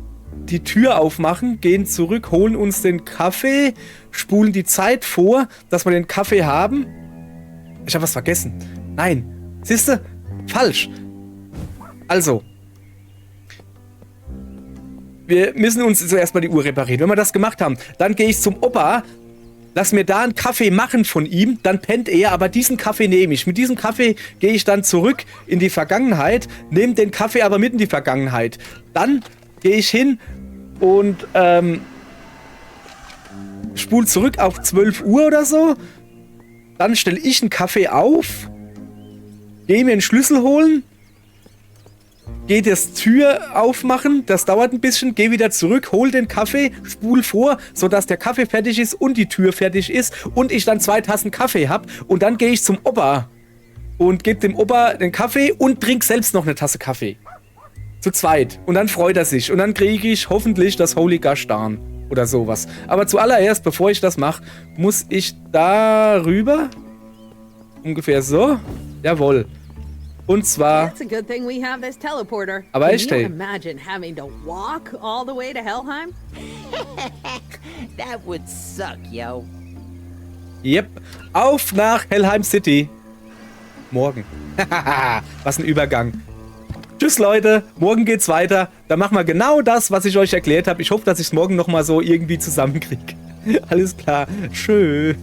die Tür aufmachen, gehen zurück, holen uns den Kaffee, spulen die Zeit vor, dass wir den Kaffee haben. Ich hab was vergessen. Nein. Siehste? Falsch. Also. Wir müssen uns zuerst mal die Uhr reparieren. Wenn wir das gemacht haben, dann gehe ich zum Opa, lass mir da einen Kaffee machen von ihm, dann pennt er, aber diesen Kaffee nehme ich. Mit diesem Kaffee gehe ich dann zurück in die Vergangenheit, nehme den Kaffee aber mit in die Vergangenheit. Dann gehe ich hin und ähm, spul zurück auf zwölf Uhr oder so. Dann stelle ich einen Kaffee auf, gehe mir einen Schlüssel holen, gehe das Tür aufmachen, das dauert ein bisschen, gehe wieder zurück, hol den Kaffee, spul vor, sodass der Kaffee fertig ist und die Tür fertig ist und ich dann zwei Tassen Kaffee hab und dann gehe ich zum Opa. und geb dem Opa den Kaffee und trink selbst noch eine Tasse Kaffee. Zu zweit. Und dann freut er sich. Und dann krieg ich hoffentlich das Holy Gosh Darn oder sowas. Aber zuallererst, bevor ich das mach, muss ich da rüber. Ungefähr so. Jawohl. Und zwar. That's a good thing we have this teleporter. Aber Can echt, you hey. Imagine having to walk all the way to Helheim? That would suck, yo. Yep. Auf nach Helheim City. Morgen. Was ein Übergang. Tschüss, Leute. Morgen geht's weiter. Da machen wir genau das, was ich euch erklärt habe. Ich hoffe, dass ich's morgen nochmal so irgendwie zusammenkrieg. Alles klar. Tschö.